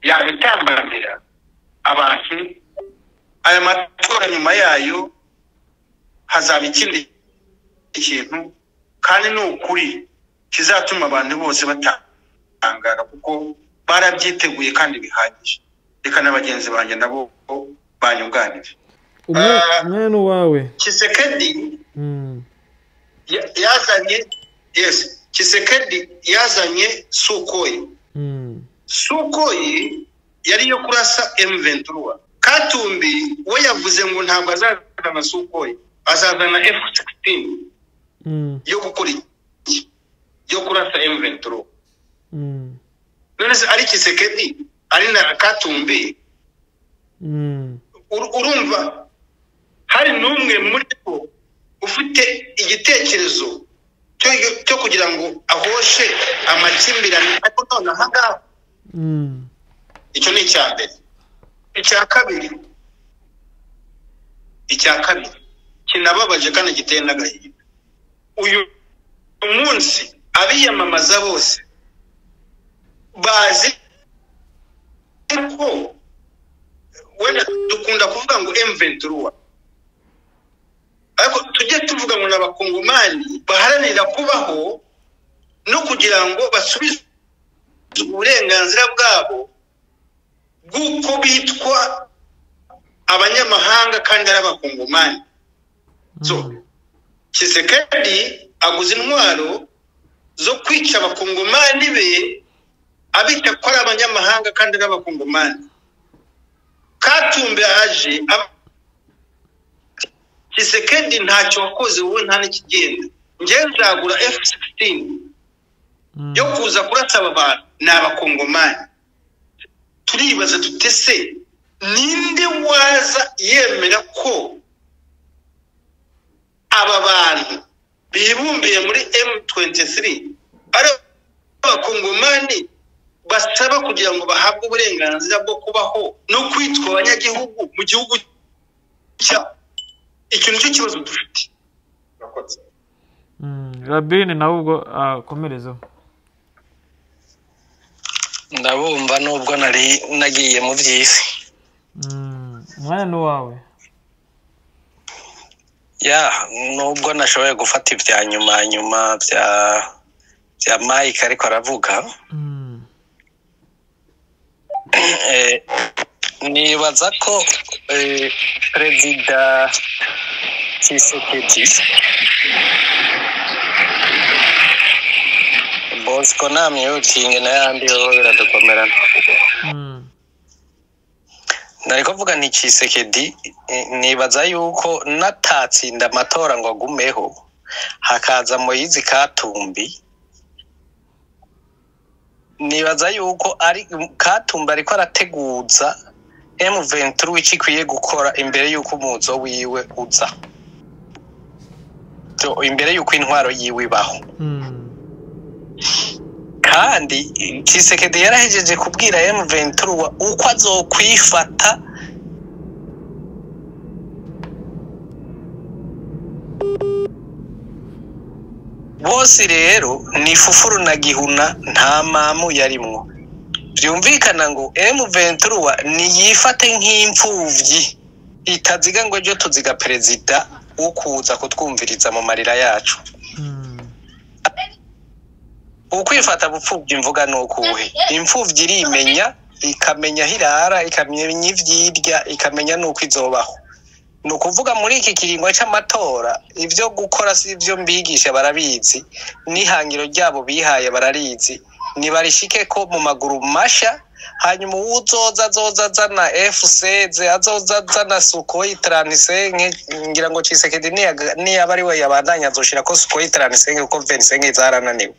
yabitambamira abantu. Aya matora nyuma yayo hazaba ikindi kintu, kandi ni ukuri kizatuma abantu bose batangara, kuko barabyiteguye kandi bihagije. Reka na bagenzi banjye nabo banyunganire. Umwana wawe Tshisekedi yazanye, yes, Tshisekedi yazanye Sukhoi. Sukhoi yari yo kurasa M23. Katumbi we yavuze ngo ntabwo azazana Sukhoi, azazana F16 yo gukora iki, yo kurasa M23. None se ari Tshisekedi ari na Katumbi, urumva hari n'umwe muri bo ufite igitekerezo cyo kugira ngo ahoshe amakimbirane ariko none aha ngaha. Icyo ni icya mbere. Icya kabiri kinababaje kandi giteye n'agahinda, uyu munsi abiyamamaza bose bazi ko wenda dukunda kuvuga ngo M23, ariko tujye tuvuga ngo n'abakongomani baharanira kubaho no kugira ngo basubize uburenganzira bwabo bw'uko bitwa abanyamahanga kandi ari abakongomani. So Tshisekedi aguze intwaro zo kwica abakongomani be abita ko ari abanyamahanga kandi ari abakongomani. Katumbi aje Tshisekedi ntacyo wakoze wowe nta n'ikigenda, njye nzagura F16 yo kuza kurasa aba bantu ni abakongomani. Turibaza tutese ninde waza yemera ko aba bantu Bibumbiye muri M23 ari abakongomani basaba kugira ngo bahabwe uburenganzira bwo kubaho no kwitwa abanyagihugu mu gihugu cyabo. Icyo nicyo kibazo dufite. Rabine nawe ubwo akomerezeho. Ndabumva nubwo nari nagiye mu by'isi. Umwanya ni uwawe. Ya, nubwo nashoboye gufata ibya nyuma nyuma bya Mike ariko aravuga. Nibaza ko Perezida Tshisekedi Bosco namyutinge n'ayandi ho biradukomerana. Nariko mvuga nti Tshisekedi nibaza yuko natatsinda amatora ngo agumeho hakaza Moise Katumbi, nibaza yuko ari Katumbi ariko arateguza M23 icikwiye gukora imbere yuko umuzo wiwe uza, imbere yuko intwaro yiwe ibaho. Kandi Tshisekedi yarahejeje kubwira M23 uko azokwifata bose. Rero ni fufuru na gihuna, nta mamu yarimwo. Byumvikana ngo M23 niyifate nk'imfuvyi itaziga ngo ejo tuziga perezida wo kuza kutwumviriza mu marira yacu. Ukwifata bupfuvyi mvuga nukuhe? Imfuvyi irimenya, ikamenya hirara, ikamenya ivyirya, ikamenya nuko izobaho. Ni ukuvuga muri iki kiringo c'amatora ivyo gukora si ivyo mbigisha barabizi, n'ihangiro ryabo bihaye bararizi, nibarishike ko mu maguru masha. Hanyuma uwuzoza azoza azana F16, azoza azana Sukhoi 35. Ngira ngo Tshisekedi niyaba ari we yabandanya azoshirako Sukhoi 35 kuko 25 zarananiwe.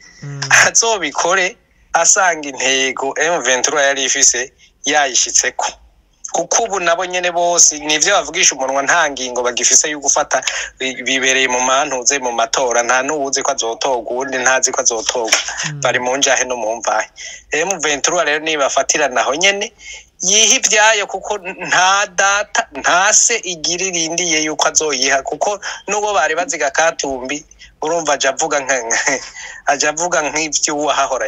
Azobikore asanga intego M23 yari ifise yayishitseko, kuko ubu nabo nyene bose nivyo bavugisha umunwa, nta ngingo bagifise yo gufata, bibereye mu mantuze mu matora, nta n'uwuzi ko azotorwa, uwundi ntazi ko azotorwa, bari mu njahe no mu mvahe. M23 rero nibafatirana aho nyene yiha ivyayo, kuko nta data nta se igira irindiye yuko azoyiha, kuko n'uwo bari baziga Katumbi urumva aja avuga aja avuga nk'ivy'uwahahora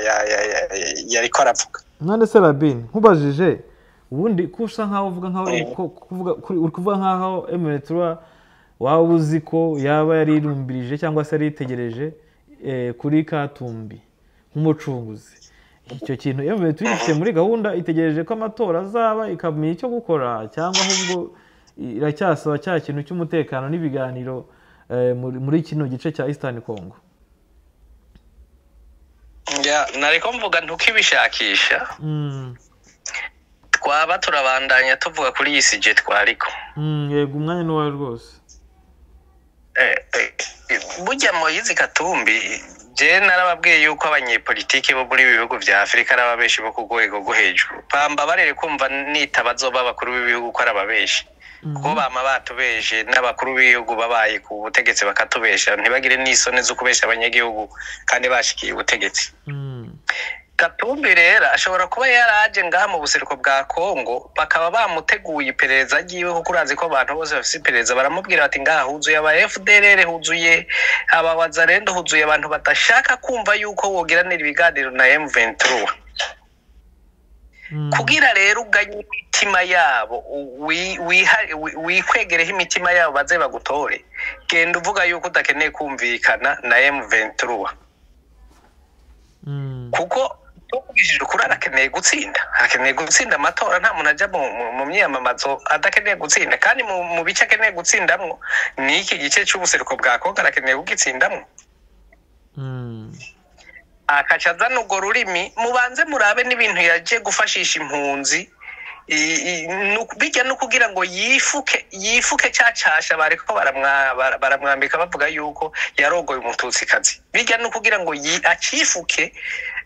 yariko aravuga. None se Rabine, nkubajije ubundi ko usa nkaho uvuga nkaho uri kuvuga nkaho M23 waba uzi ko yaba yarirumbirije cyangwa se yaritegereje kuri Katumbi nk'umucunguzi, icyo kintu M23 ifite muri gahunda itegereje ko amatora azaba ikamenya icyo gukora, cyangwa ahubwo iracyasaba cya kintu cy'umutekano n'ibiganiro muri kino gice cya Eastern Congo? Ya, nariko mvuga ntukibishakisha. Twaba turabandanya tuvuga kuri iyi sije twariko. Yego, umwanya ni wawe rwose. Burya Moise Katumbi je narababwiye yuko abanyepolitike bo muri bihugu vya Afrika ari ababeshi bo ku rwego rwo hejuru. Pamba barere kumva nita bazoba abakuru b'ibihugu ko ari ababeshi, kuko bama batubeje n'abakuru b'ibihugu babaye ku butegetsi bakatubesha, ntibagire n'isoni zo kubesha abanyagihugu kandi bashikiye ubutegetsi. Katumbi rero ashobora kuba yaraje ngaha mu buseruko bwa Kongo, bakaba bamuteguye iperereza ryiwe, kuko urazi ko abantu bose bafise iperereza, baramubwira bati ngaha huzuye aba FDLR, huzuye aba Wazalendo, huzuye abantu badashaka kumva yuko wogiranira ibiganiro na M23. Kugira rero uganye imitima yabo, wikwegereho imitima yabo baze bagutore, genda uvuga yuko udakeneye kumvikana na M23. Kuko tuvugishije ukuri arakeneye gutsinda, arakeneye gutsinda amatora, nta muntu aja mu myiyamamazo adakeneye gutsinda, kandi mu bice akeneye gutsindamwo ni iki gice c'ubuseruko bwa Kongo arakeneye kugitsindamwo. Akaca azana urwo rurimi, mubanze murabe n'ibintu yaje gufashisha impunzi, bijya no kugira ngo yifuke cacasha bariko baramwambika bavuga yuko yarogoye umututsikazi, bijya no kugira ngo acifuke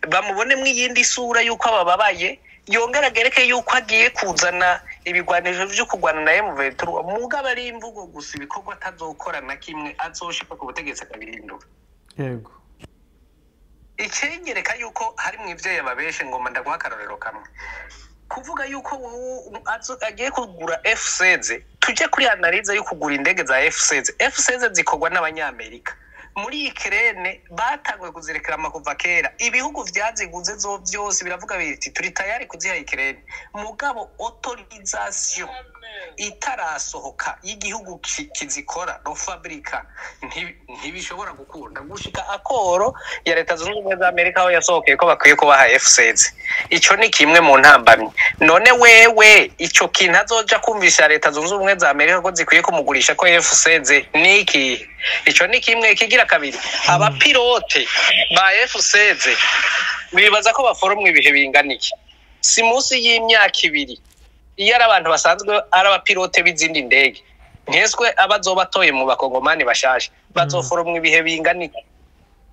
bamubonemwo iyindi sura yuko abababaye, yongera agereke yuko agiye kuzana ibigwanisho vyo kurwana na M23, mugabo ari imvugo gusa, ibikorwa atazokora na kimwe, azoshika ku butegetsi akabihindura. Yego. Icenyereka yuko harimwo ivyo yababeshe, ngoma ndaguha akarorero kamwe. Kuvuga yuko agiye kugura F16, tujye kuri analyse yo kugura indege za F16. F16 zikorwa n'Abanyamerika. Muri Ukraine batanguye kuzireklama kuva kera, ibihugu vyaziguze zo vyose biravuga biti turi tayari kuziha Ukraine, mugabo autorisation itarasohoka y'igihugu kizikora no fabrika ntibishobora gukunda gushika akoro ya Leta Zunze Ubumwe za Amerika aho yasohokeye ko bakwiye kubaha F16. Ico ni kimwe mu ntambamyi. None wewe ico kintu azoja kumvisha Leta Zunze Ubumwe za Amerika ko zikwiye kumugurisha ko F16 niki? Ico ni kimwe. Kigira kabiri, abapilote ba F16 bibaza ko baforomwa ibihe bingana iki? Si munsi y'imyaka 2. Iyo ari abantu basanzwe ari abapilote b'izindi ndege, nkeswe abazoba atoye mu bakongomani bashaje bazoforomwa ibihe bingana iki?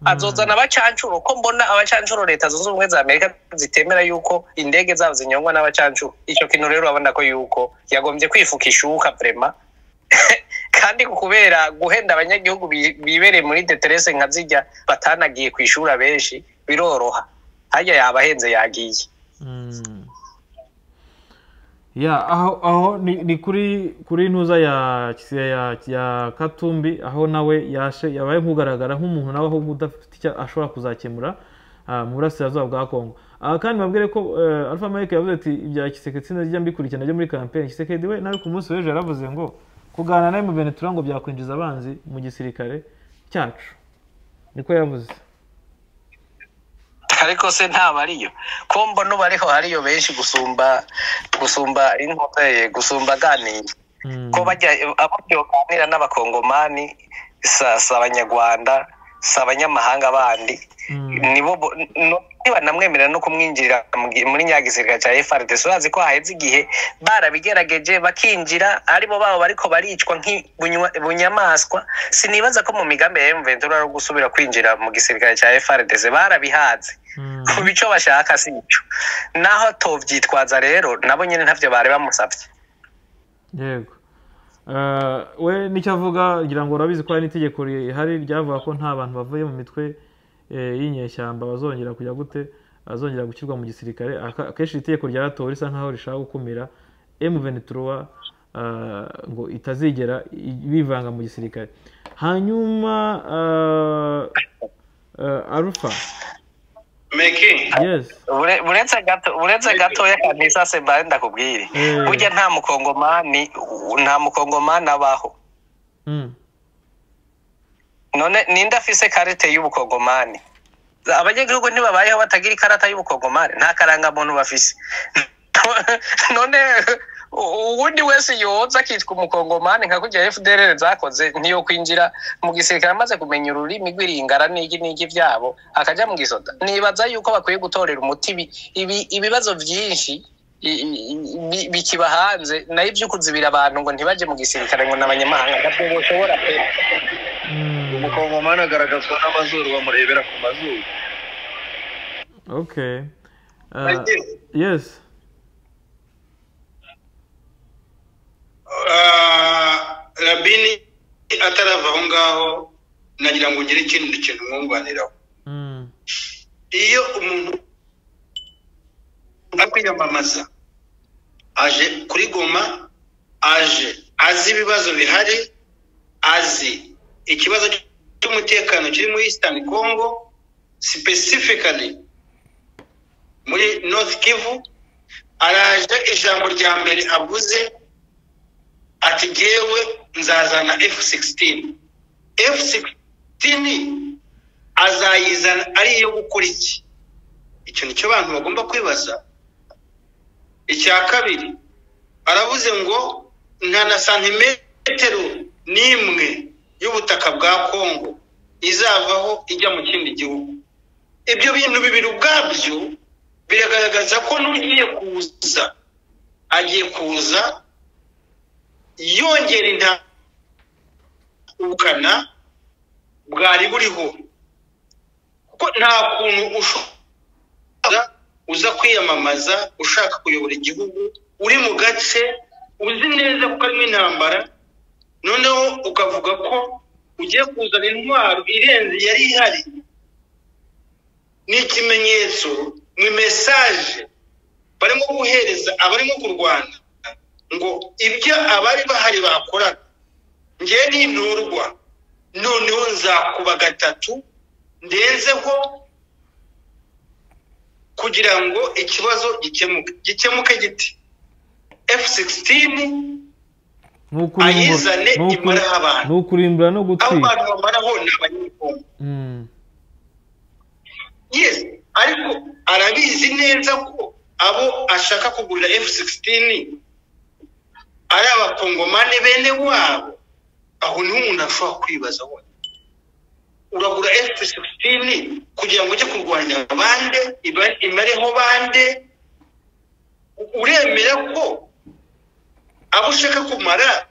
Azozana abacancuro, ko mbona abacancuro Leta Zunze Ubumwe za Amerika zitemera yuko indege zabo zinyongwa n'abacancuro. Ico kintu rero urabona ko yuko yagombye kwifuka ishuka vraiment, kandi kubera guhenda abanyagihugu bibereye muri deterese nka zijya batanagiye kwishura benshi biroroha, harya yabahenze yagiye. Ya aho ni kuri ntuza ya Katumbi, aho nawe yashe yabaye nkugaragara nk'umuntu nawe aho udafite icyo ashobora kuzakemura mu burasirazuba bwa Kongo. Kandi babwire ko Alpha Mike yavuze ati ibya Tshisekedi sinajya mbikurikirana byo muri campaign. Tshisekedi we nawe ku munsi w'ejo yaravuze ngo kuganira na M23 ngo byakwinjiza abanzi mu gisirikare cyacu, niko yavuze. Ariko se ntabariyo ko mbona bariho hariyo benshi gusumba inkote gusumba ganiye ko bajya abo byoganira n'abakongomani sa abanyarwanda sa abanyamahanga bandi nibo banamwemerera no kumwinjirira muri nyagisirikare cya FARDC. Urazi ko haheze igihe barabigerageje bakinjira aribo babo bariko baricwa nk'ibunyamaswa. Sinibaza ko mu migambi ya M23 ari gusubira kwinjira mu gisirikare cya FARDC, barabihaze ku bico bashaka si ico. Naho tovyitwaza rero nabo nyene ntavyo bari bamusavye. Yego. We nicyo avuga, ngira ngo urabizi ko hari n'itegeko rihari ryavuga ko nta bantu bavuye mu mitwe y'inyeshyamba bazongera kujya gute, bazongera gushyirwa mu gisirikare. Akenshi itegeko ryaratowe risa nkaho rishaka gukumira M23 ngo itazigera bivanga mu gisirikare. Hanyuma Alpha Meki, yes, uretse gato ya kanisa Sebastien ndakubwire, burya nta mukongomani abaho. None ninde afise karite y'ubukongomani? Abanyagihugu ntibabayeho batagira ikarata y'ubukongomani, nta karangamuntu bafise. None uwundi wese yoza akitwa umukongomani nka kurya FDLR zakoze, ntiyo kwinjira mu gisirikare amaze kumenya ururimi rw'iringara n'iki n'iki vyabo akaja mu gisoda. Nibaza yuko bakwiye gutorera umuti ibibazo vyinshi bikiba hanze, nayo ivyo kuzibira abantu ngo ntibaje mu gisirikare ngo n'abanyamahanga ntabwo boshobora pe. Umukongomani agaragazwa n'amazuru, bamurebera ku mazuru. Okay. Yes. Rabini atarava aho ngaho, nagira ngo ngire ikindi kintu mwunganiraho. Iyo umuntu akwiyamamaza aje kuri Goma, aje azi ibibazo bihari, azi ikibazo cy'umutekano kiri muri Eastern Congo, specifically muri North Kivu, araje ijambo rya mbere avuze ati jewe nzazana F16. F16 azayizana ari iyo gukora iki? Icyo nicyo abantu bagomba kwibaza. Icya kabiri, aravuze ngo nta na santimetero n'imwe y'ubutaka bwa Kongo izavaho ijya mu kindi gihugu. Ibyo bintu bibiri ubwabyo biragaragaza ko n'ugiye kuza agiye kuza yongera ubukana bwari buriho, kuko nta kuntu ushobora uza kwiyamamaza ushaka kuyobora igihugu Uri mu gace uzi neza ko karimo intambara, noneho ukavuga ko ugiye kuzana intwaro irenze yari ihari, ni ikimenyetso, ni message barimo guhereza abarimo kurwana ngo ibyo abari bahari bakoraga ngewe nintorwa noneho nzakuba gatatu ndenzeho kugira ngo ikibazo gikemuke. Gikemuke gite? F16 ayizane imaraho abantu, ni ukurimbura no gutwika. Abo bantu bamaraho ni abanyekongo. Yes, ariko arabizi neza ko abo ashaka kugurira F16 ari abakongomani bene wabo. Aho niho umuntu ashobora kwibaza, uragura F16 kugira ngo ujye kurwanya bande, imareho bande? Uremera ko abo ushaka kumara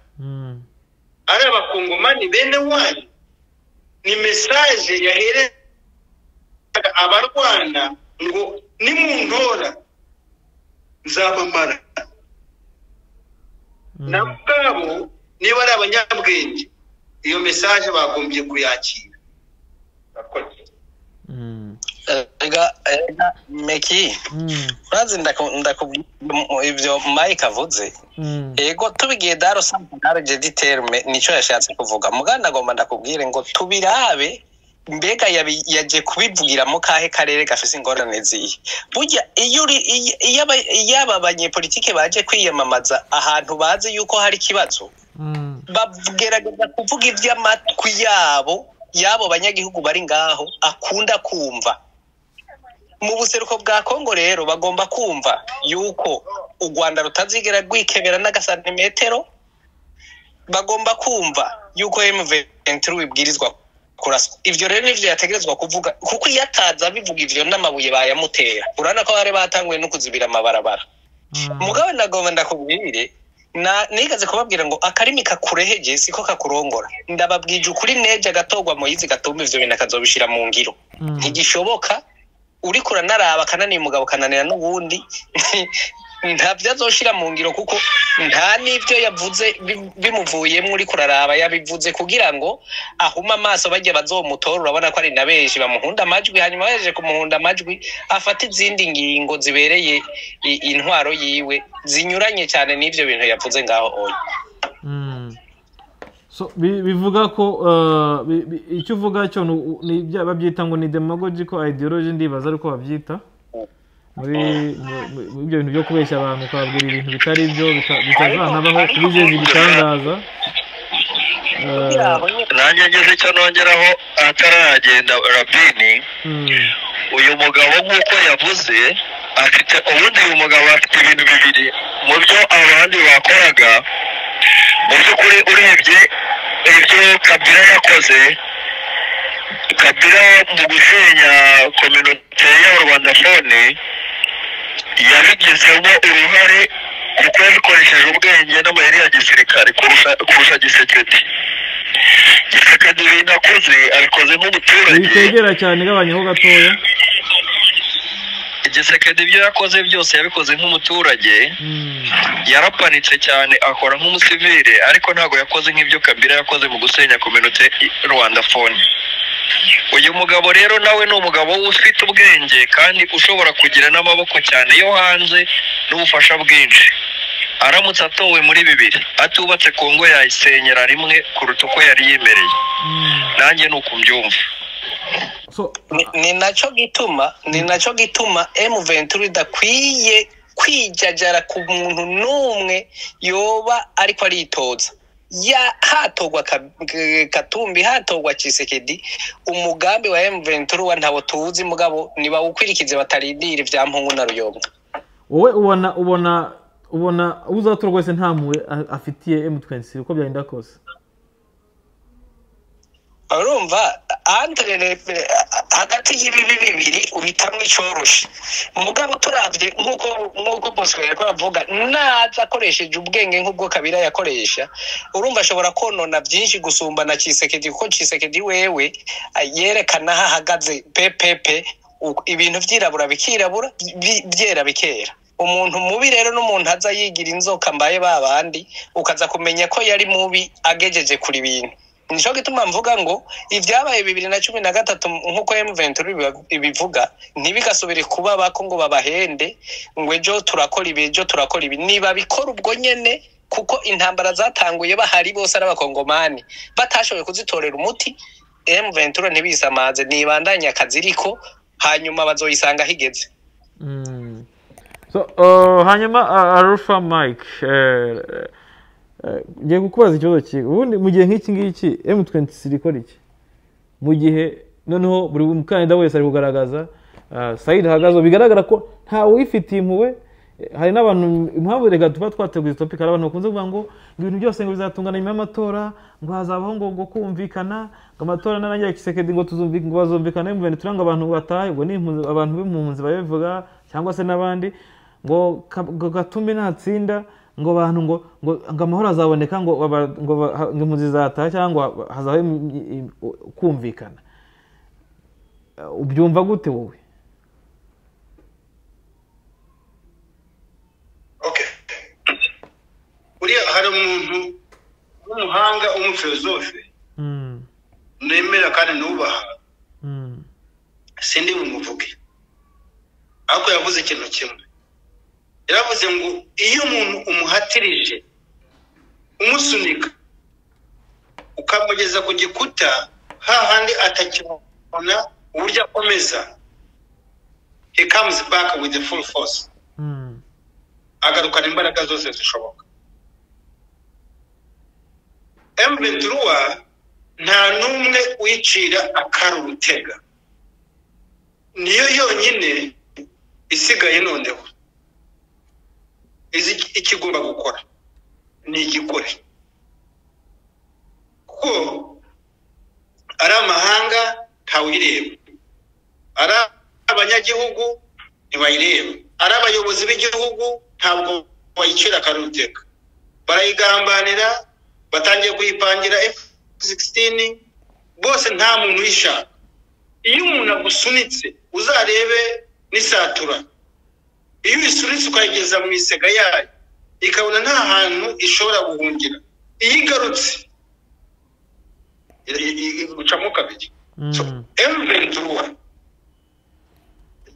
ari abakongomani bene wanyu? Ni message yahereza abarwana ngo nimuntora nzabamara. Nabo niba ari abanyabwenge iyo message bagombye kuyakira. Ega Meki, urazi ndakubwira ibyo Mike avuze. Ego tubigiye daro santare terme nico yashatse kuvuga. Muganda agomba ndakubwire ngo tubirabe mbega yaje kubivugira mu kahe karere gafise ingorane zihe. Burya iyo iyo abanyepolitike baje kwiyamamaza ahantu bazi yuko hari kibazo, bagerageza kuvuga ivy'amatwi yabo yabo banyagihugu bari ngaho akunda kumva. Mu buseruko bwa Kongo rero bagomba kumva yuko u Rwanda rutazigera rwikebera n'agasantimetero, bagomba kumva yuko M23 ibwirizwa kuraswa. Ivyo rero nivyo yategerezwa kuvuga, kuko iyo ataza bivuga ivyo n'amabuye bayamutera. Urabona ko bari batanguye no kuzibira amabarabara. Mugabo nagomba ndakubwire, na nigaze kubabwira ngo akarimi kakureheje siko kakurongora. Ndababwije ukuri neje agatogwa Moyizi Gatumba ivyo bintu akazobishira mu ngiro. Ntigishoboka. Uriko uranaraba kananiye umugabo kananira n'ubundi ntavyo azoshira mu ngiro, kuko nta n'ivyo yavuze bimuvuyemwo. Uriko uraraba yabivuze kugira ngo ahume amaso bajye bazomutora. Urabona ko ari na benshi bamuhunda amajwi, hanyuma bahejeje kumuhunda amajwi afata izindi ngingo zibereye intwaro yiwe zinyuranye cyane n'ivyo bintu yavuze ngaho oya. So bivuga ko icyo uvuga cyo ni babyita ngo ni demagogical ideology, ndibaza ariko babyita muri ibyo bintu byo kubeshya abantu ukababwira ibintu bitari byo bitazanabaho, kubizeza ibitangaza. Nanjye ngeze icyo nongeraho ataragenda Rabini, uyu mugabo nk'uko yavuze afite ubundi, uyu mugabo afite ibintu bibiri mu byo abandi bakoraga. Mu by'ukuri urebye ibyo Kabila yakoze, Kabila mu gusenya kominote y'Abarwandafone yabigizemo uruhare, kuko yabikoresheje ubwenge n'amayeri ya gisirikare kurusha Gisekedi. Gisekedi ibintu akoze abikoze nk'umuturage. Wikwegera cyane, gabanyeho gatoya. Gisekedi ibyo yakoze byose yabikoze nk'umuturage, yarapanitse cyane akora nk'umusivile, ariko ntabwo yakoze nk'ibyo Kabila yakoze mu gusenya kominote Rwandafone. Uyu mugabo rero nawe ni umugabo ufite ubwenge kandi ushobora kugira n'amaboko cyane yo hanze n'ubufasha bwinshi. Aramutse atowe muri bibiri atubatse Kongo yayisenyera rimwe kuruta uko yari yemereye. Nanjye ni uko mbyumva. Ni nacyo gituma M23 idakwiye kwijajara ku muntu n'umwe yoba ariko aritoza. Ya hatogwa Katumbi, hatogwa Tshisekedi, umugambi wa M23 ntawo tuzi, mugabo niba ukwirikize batarindira ivya Mpungu na Ruyonga. Wowe ubona uzatorwa wese nta mpuhwe afitiye M23 uko byagenda kose. Urumva entre hagati y'ibibi bibiri ubitamwe icoroshe. Mugabo turavye nkuko Bosco yariko avuga, naza akoresheje ubwenge nk'ubwo Kabila yakoresha, urumva ashobora konona byinshi gusumba na Tshisekedi, kuko Tshisekedi wewe yerekana aho ahagaze PPP, ibintu vyirabura bikirabura, byera bikera. Umuntu mubi rero n'umuntu aza yigira inzoka mbaye babandi, ukaza kumenya ko yari mubi agejeje kuri ibintu. Nico gituma mvuga ngo ivyabaye 2013 nkuko M23 ibivuga ntibigasubire kuba bako ngo babahende ngo ejo turakora ibi, ejo turakora ibi. Niba bikora ubwo nyene, kuko intambara zatanguye bahari bose ari abakongomani batashoboye kuzitorera umuti, M23 ntibisamaze, nibandanya akaziriko, hanyuma bazoyisanga higeze. So hanyuma Alpha Mike, ngiye kukubaza ikibazo kimwe. Ubundi mu gihe nk'iki ngiki M23 ikora iki? Mu gihe noneho buri mukandida wese ari kugaragaza Said Hagazo, bigaragara ko nta wifitiye impuhwe. Hari n'abantu, impamvu reka tuba twateguye topic, hari abantu bakunze kuvuga ngo ibintu byose ngo bizatungana nyuma y'amatora, ngo hazabaho ngo kumvikana, ngo amatora narangira Tshisekedi ngo tuzumvikana, ngo bazumvikana M23, ngo abantu batahe, ngo ni abantu b'impunzi babivuga cyangwa se n'abandi, ngo Gatumbi natsinda ngo abantu ngo amahoro azaboneka, ngo impunzi zataha cyangwa hazabaho kumvikana. Ubyumva gute wowe? Okay. Uriya hari umuntu w'umuhanga w'umufilozofe nemera kandi nubaha, sindi bumuvuge, ariko yavuze ikintu kimwe. Yaravuze ngo iyo umuntu umuhatirije, umusunika, ukamugeza ku gikuta hahandi atakibona uburyo akomeza, he comes back with the full force. Agarukana imbaraga zose zishoboka. M23 nta n'umwe uyicira akarurutega, niyo yonyine isigaye noneho izi ikigomba gukora ni igikore, kuko ari amahanga ntawuyireba, ari abanyagihugu ntibayireba, ari abayobozi b'igihugu ntabwo bayicira akarurutega, barayigambanira, batangiye kuyipangira F16 bose, nta muntu uyishaka. Iyo umuntu agusunitse, uzarebe n'isatura, iyo uyisunitse ukayigeza mu isega yayo, ikabona nta hantu ishobora guhungira, iyo igarutse igucamo kabiri. So M23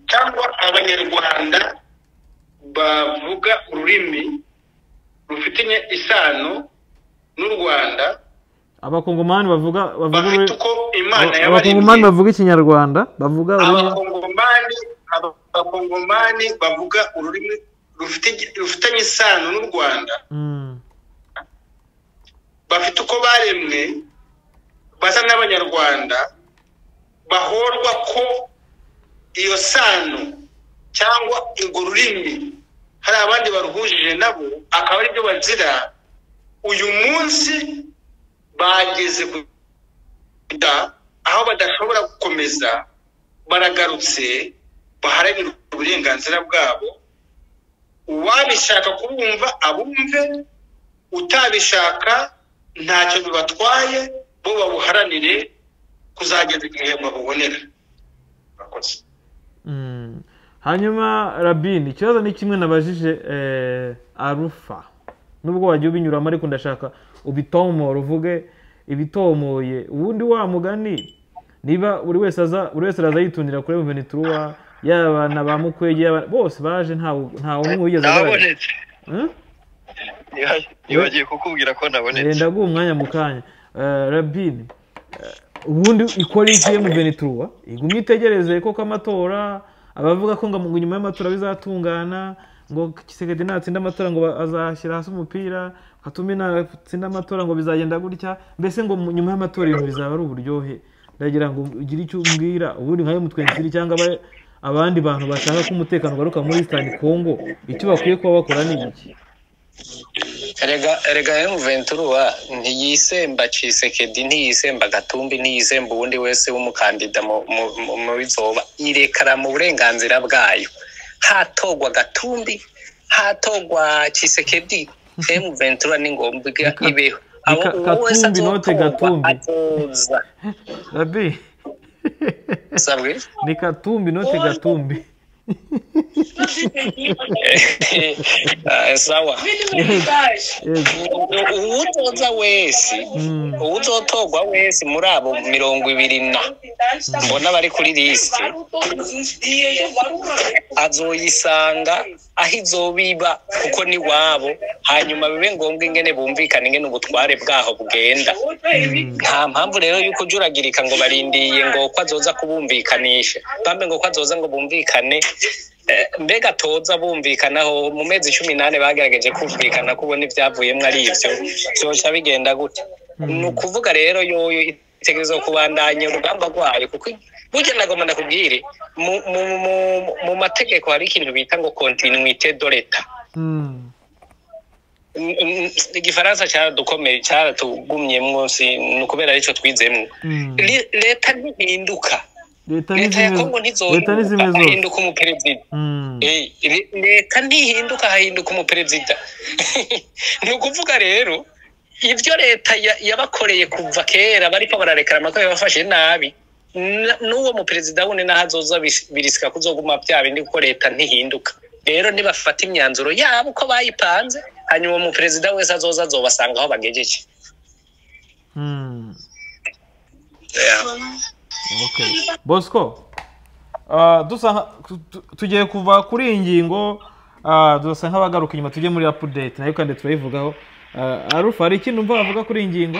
cyangwa abanyarwanda bavuga ururimi rufitanye isano n'u Rwanda, abakongomani bavuga uko Imana yabaremye, abakongomani bavuga ikinyarwanda, bavuga abakongomani bavuga ururimi rufitanye isano n'u Rwanda, bafite uko baremwe, basa n'abanyarwanda, bahorwa ko iyo sano cyangwa urwo rurimi hari abandi baruhujije nabo, akaba ari byo bazira. Uyu munsi bageze kuda aho badashobora gukomeza, baragarutse baharanira uburenganzira bwabo. Uwabishaka kubumva abumve, utabishaka ntacyo bibatwaye, bo babuharanire kuzageza igihe babubonera. Murakoze. Hanyuma Rabin, ikibazo ni kimwe nabajije Alpha, nubwo wagiye ubinyuramo ariko ndashaka ubitomora, uvuge ibitomoye. Ubundi wa mugani, niba buri wese araza yitundira kuri M23, yaba na ba Mukwege, yaba bose baje, nta umwe wigeze nabonetse. Nibagiye kukubwira ko nabonetse. Ndaguha umwanya mu kanya. Rabin, ubundi ikora iki M23? Igumye itegereze koko amatora, abavuga ko ngo nyuma y'amatora bizatungana, ngo Tshisekedi natsinda amatora ngo azashyira hasi umupira, Katumbi natsinda amatora ngo bizagenda gutya, mbese ngo nyuma y'amatora ibintu bizaba ari uburyohe. Ndagira ngo ugire icyo umbwira, ubundi nka M23 cyangwa abandi bantu bashaka ko umutekano ugaruka muri Eastern Congo, icyo bakwiye kuba bakora ni iki? Erega M23 ntiyisemba Tshisekedi, ntiyisemba Gatumbi, ntiyisemba uwundi wese w'umukandida mu bizoba, irekara mu burenganzira bwayo. Hatogwa Gatumbi, hatogwa Tshisekedi, M23 ni ngombwa ibeho. Abo wese Gatumbi. Azoza. Rabi. Sabwe? Ni Katumbi note Gatumbi. Sawa, uwuzoza wese, uwuzotorwa wese muri abo 20 mbona bari kuri liste, azoyisanga aho izobiba, kuko ni wabo. Hanyuma bibe ngombwa ingene bumvikana ingene ubutware bwaho bugenda. Nta mpamvu rero yuko ujuragirika ngo barindiye ngo ko azoza kubumvikanisha, bambe ngo ko azoza ngo bumvikane. Mbega toza bumvikanaho mu mezi 18 bagerageje kumvikana ko ubona ibyavuyemwo ari ivyo, vyoca bigenda gute? Ni ukuvuga rero yoyo itegerezwa kubandanya urugamba rwayo, kuko burya nagomba ndakubwire mu mategeko hari ikintu bita ngo continuité de l'état. Igifaransa cyaradukomeye, cyaratugumyemwo, ni ukubera arico twizemwo. Leta ntihinduka, leta ya Kongo ntizohinduka, hahinduka umuperezida. Leta ntihinduka, hahinduka umuperezida. Ni ukuvuga rero ibyo leta yabakoreye kuva kera bariko bararekarama ko yabafashe nabi, n'uwo muperezida wundi naho azoza birisika kuzoguma bya bindi, kuko leta ntihinduka. Rero nibafata imyanzuro yabo uko bayipanze, hanyuma umuperezida wese azoza azobasanga aho bagejeje. Okay. Bosco, tugiye kuva kuri iyi ngingo, dusa nk'abagaruka inyuma tujye muri update nayo kandi turayivugaho. Arufa, hari ikintu umva bavuga kuri iyi ngingo?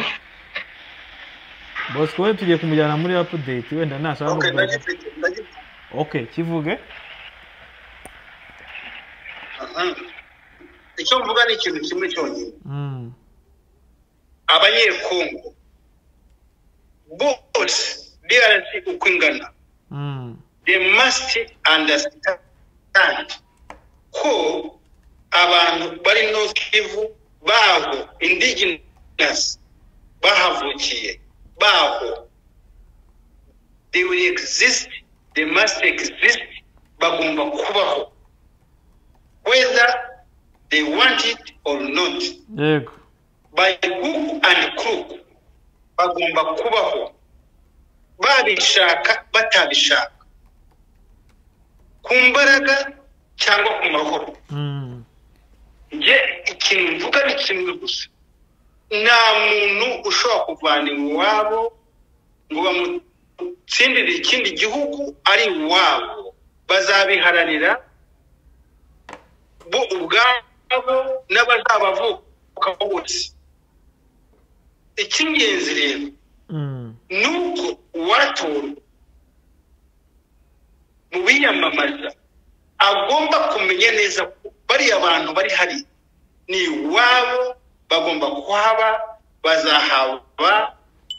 Bosco we tugiye kumujyana muri update, wenda nashaka kuvuga. Okay, kivuge. Icyo mvuga ni ikintu kimwe cyonyine. Abanyekongo bose DRC uko ingana, they must understand ko abantu bari North Kivu baho indigenous bahavukiye baho, they will exist, they must exist, bagomba kubaho whether they want it or not. Yego. By hook and crook bagomba kubaho, babishaka batabishaka, ku mbaraga cyangwa ku mahoro. Nge ikintu mvuga ni kimwe gusa, nta muntu ushobora kuvana iwabo ngo bamutsindire ikindi gihugu ari iwabo. Bazabiharanira bo ubwabo n'abazabavuka bose. Icy'ingenzi rero ni uko uwatorwa mu biyamamaza agomba kumenya neza ko bariya bantu bari hari ni iwabo, bagomba kuhaba, bazahaba,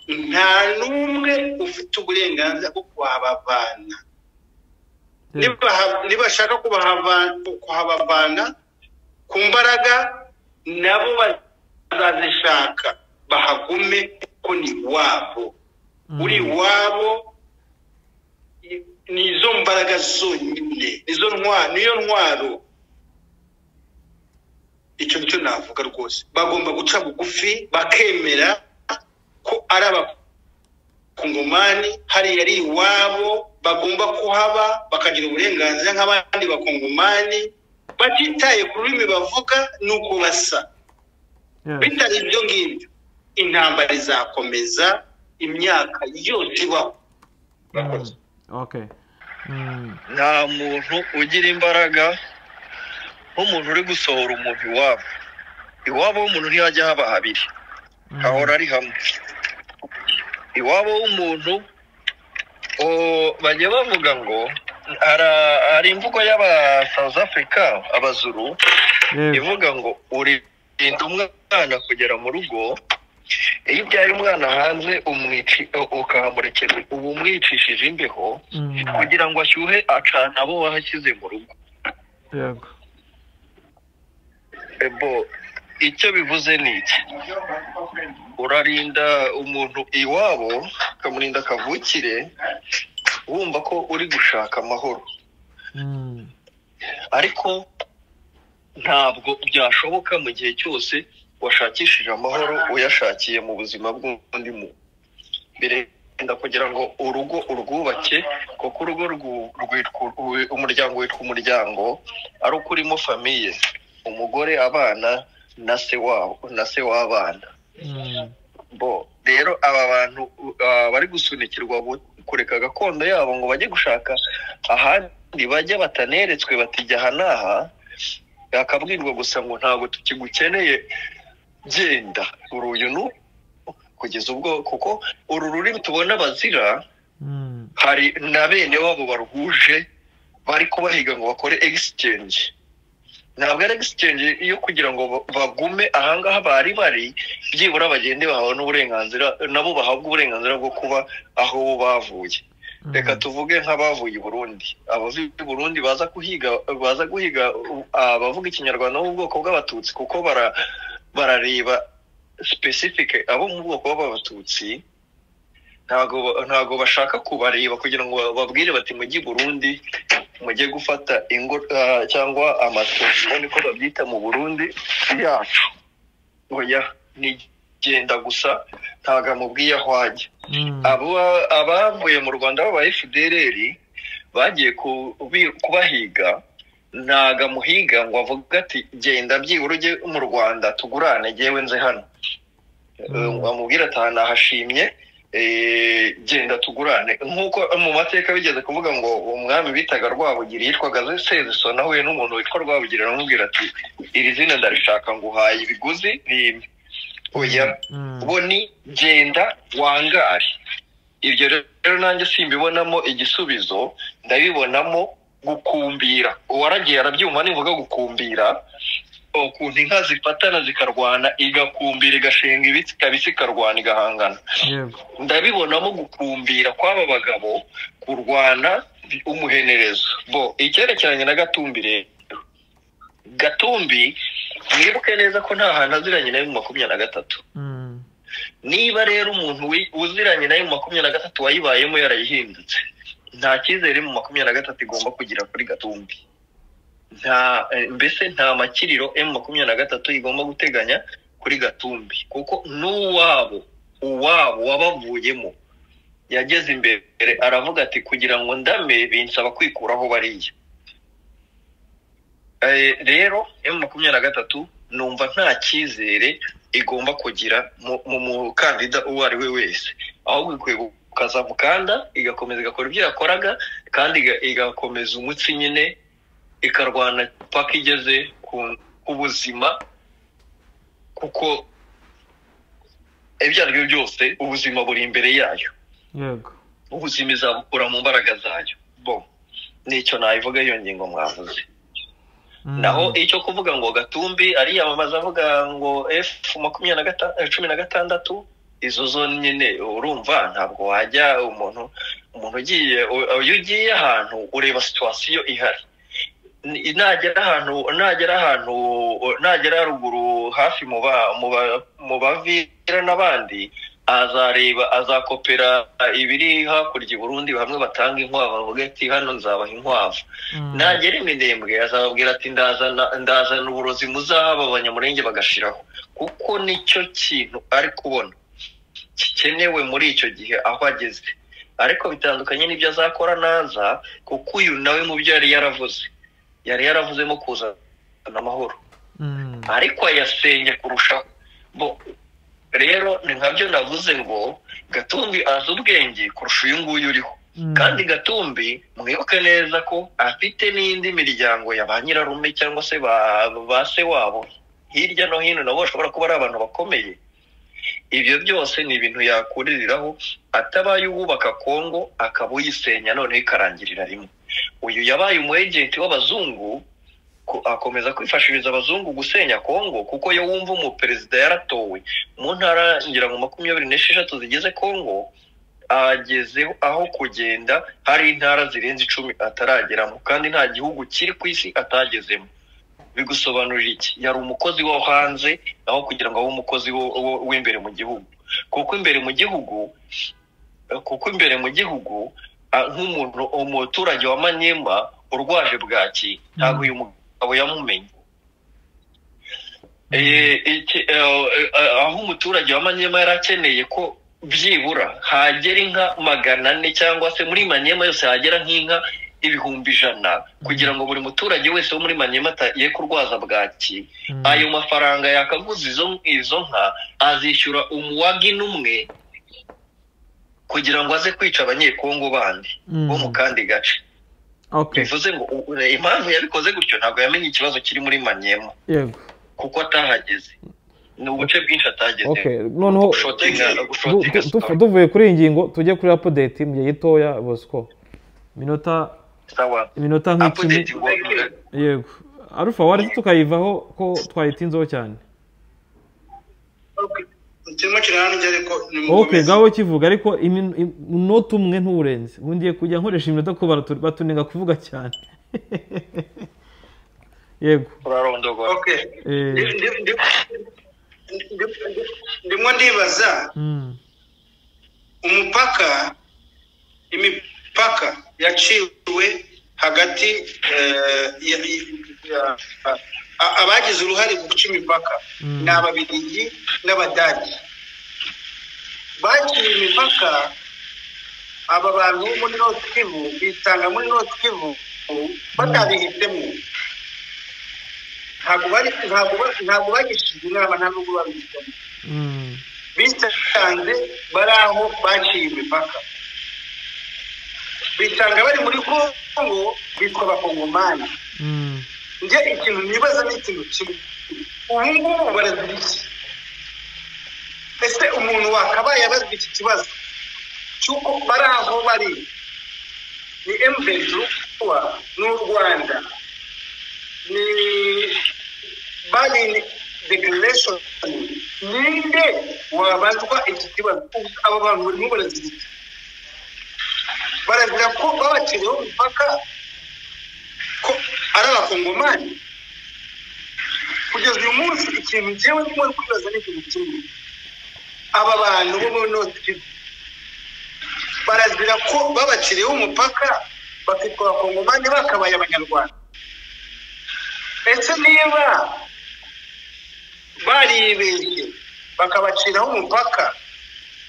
nta n'umwe ufite uburenganzira bwo kuhabavana. Nibashaka kuhabavana ku mbaraga, nabo bazazishaka bahagume, ko ni iwabo. Uri iwabo nizo mbaraga zonyine, nizo ntwaro, niyo ntwaro. Icyo nicyo navuga rwose. Bagomba guca bugufi bakemera ko ari abakongomani, hariya ari iwabo, bagomba kuhaba, bakagira uburenganzira nk'abandi bakongomani, batitaye ku rurimi bavuga n'uko basa. Bitari ibyo ngibyo, intambara izakomeza imyaka yose ibaho. Okay. Nta muntu ugira imbaraga nk'umuntu uri gusohora umuntu iwabo. Iwabo w'umuntu ntihajya haba habiri, hahora ari hamwe. Iwabo w'umuntu bajya bavuga ngo hari imvugo y'aba South Africa, abazuru, ivuga ngo urinda umwana kugera mu rugo, iyo ubyaye umwana hanze ukahamurekera, uba umwicishije imbeho kugira ngo ashyuhe, acana abo wahashyize mu rugo. Yego. Ebo icyo bivuze ni iki? Urarinda umuntu iwabo, ukamurinda kavukire, wumva ko uri gushaka amahoro. Ariko ntabwo byashoboka mu gihe cyose washakishije amahoro uyashakiye mu buzima bw'undi muntu. Wenda kugira ngo urugo urwubake, kuko urugo umuryango witwa umuryango ari uko urimo famille, umugore, abana na se wabo na se w'abana. Bo rero aba bantu bari gusunikirwa kureka gakondo yabo ngo bajye gushaka ahandi bajya bataneretswe, batijya aha n'aha, bakabwirwa gusa ngo ntabwo tukigukeneye, genda uruyu nu kugeza ubwo, kuko uru rurimi tubona bazira hari na bene wabo baruhuje bari kubahiga ngo bakore exchange. Ntabwo ari exchange yo kugira ngo bagume ahangaha bari bari, byibura bagende bahawe n'uburenganzira, nabo bahabwa uburenganzira bwo kuba aho bavuye. Reka tuvuge nk'abavuye i Burundi, abavuye i Burundi baza guhiga abavuga ikinyarwanda bo mu bwoko bw'abatutsi, kuko barareba specific abo mu bwoko bw'abatutsi, ntago bashaka kubareba kugira ngo babwire bati mujye i Burundi mujye gufata ingo cyangwa amatongo, niko babyita mu Burundi yacu. Oya, ni genda gusa, ntago amubwiye aho ajya. Abavuye mu Rwanda baba FDLR bagiye kubahiga, ntago amuhiga ngo avuge ati genda byibura ujye mu Rwanda tugurane jyewe nze hano, amubwira ati nahashimye, genda tugurane. Nk'uko mu mateka bigeze kuvuga ngo umwami bitaga Rwabugiri yitwaga Sezisoni, ahuye n'umuntu witwa Rwabugiri aramubwira ati iri zina ndarishaka nguhaye ibiguzi bimwe. Oya, bo ni genda wangare. Ibyo rero nanjye simbibonamo igisubizo, ndabibonamo gukumbira. Uwaragiye arabyumva nivuga gukumbira, ukuntu inka zifatana zikarwana, igakumbira igashinga ibitsi kabisa ikarwana igahangana. Ndabibonamo gukumbira kw'aba bagabo kurwana umuhenerezo. Bo icyerekeranye na Gatumbi rero, Gatumbi mwibuke neza ko nta hantu aziranye nayo mu 23. Niba rero umuntu uziranye nayo mu 23 wayibayemo yarayihindutse, nta cyizere mu 23 igomba kugira kuri Gatumbi. Nta mbese nta makiriro M23 igomba guteganya kuri Gatumbi, kuko n'uwabo uwabo wabavuyemo yageze imbere aravuga ati kugira ngo ndame binsaba kwikuraho bariya. Rero M23 numva nta cyizere igomba kugira mu mukandida uwo ari we wese, ahubwo ikwiye gukaza mukanda igakomeza igakora ibyo yakoraga, kandi igakomeza umutsi nyine, ikarwana paka igeze ku buzima, kuko ibyo ari byo byose ubuzima buri imbere yayo. Yego, ubuzima izabukura mu mbaraga zayo. Bo nicyo nayivuga iyo ngingo mwavuze. Naho icyo kuvuga ngo Gatumbi ariyamamaza avuga ngo F16 izo zo nyine urumva ntabwo wajya umuntu ugiye, iyo ugiye ahantu ureba situation ihari. Nagera ruguru hafi mu bavira n'abandi, azareba azakopera ibiri hakurya i Burundi, bamwe batanga inkwavu bavuga ati hano nzabaha inkwavu. Nagera iminembwe azababwira ati ndazana uburozi muzahaba abanyamurenge bagashiraho, kuko nicyo kintu ari kubona gikenewe muri icyo gihe aho ageze. Ariko bitandukanye n'ibyo azakora naza, kuko uyu nawe mu byo yari yaravuze yari yaravuzemo kuzana amahoro, ariko ayasenye kurushaho. Bo rero ni nkabyo navuze ngo Gatumbi azi ubwenge kurusha uyu nguyu uriho. Kandi Gatumbi mwibuke neza ko afite n'indi miryango ya ba nyirarume cyangwa se ba se wabo hirya no hino, nabo bashobora kuba ari abantu bakomeye. Ibyo byose ni ibintu yakuririraho, atabaye uwubaka Kongo akaba uyisenya noneho ikarangirira rimwe. Uyu yabaye umu agent w'abazungu, akomeza kwifashiriza abazungu gusenya Kongo, kuko yo wumva umuperezida yaratowe mu ntara ngira ngo 26 zigize Kongo, ageze aho kugenda hari intara zirenze 10 atarageramo, kandi nta gihugu kiri ku isi atagezemo. Bigusobanurira iki? Yari umukozi wo hanze aho kugira ngo abe umukozi w'imbere mu gihugu, kuko imbere mu gihugu nk'umuntu umuturage wa Manyema urwaje bwaki ntabwo uyu mugabo yamumenye. Aho umuturage wa Manyema yarakeneye ko Byibura hagera inka 400 cyangwa se muri Manyema yose hagera nk'inka 100,000 kugira ngo buri muturage wese wo muri Manyema ye kurwaza bwaki. Ayo mafaranga yakaguze izo nka azishyura umuwagi n'umwe kugira ngo aze kwica abanyekongo bandi bo mu kandi gace. Bivuze ngo impamvu yabikoze gutyo ntabwo yamenye ikibazo kiri muri Manyema, kuko atahageze, ni ubuce bwinshi atageze. Noneho tuvuye kuri iyi ngingo tujye kuri update mu gihe gitoya Bosco, minota nk'icumi. Yego Alpha, wari tukayivaho ko twayitinzeho cyane. Okay, gaho kivuga ariko umunota umwe nturenze. Ngiye kujya nkoresha iminota ko batunenga kuvuga cyane. Yego okay. Ndimo ndibaza umupaka, imipaka yaciwe hagati abagize uruhare mu guca imipaka ni Ababiligi n'Abadage. Baciye imipaka, aba bantu bo muri North Kivu bisanga muri North Kivu batabihisemo, ntabwo bagishijwe inama, nta nubwo babihisemo, bisanze bari aho baciye imipaka, bisanga bari muri Kongo bitwa Abakongomani. Njye ikintu nibaza ni ikintu kimwe, ubu ngubu barazira iki? Ese umuntu wakabaye abazwa iki kibazo cy'uko bari aho bari ni M23 n'u Rwanda, ni Berlin Declaration, ninde wabazwa iki kibazo? Aba bantu barimo barazira iki? Barazira ko babaciriyeho imipaka ko ari Abakongomani. Kugeza uyu munsi ikintu njyewe ndimo kwibaza ni ikintu kimwe, aba bantu bo muri North Kivu barazira ko babaciriyeho umupaka bakitwa Abakongomani bakabaye Abanyarwanda. Ese niba baribeshye bakabaciraho umupaka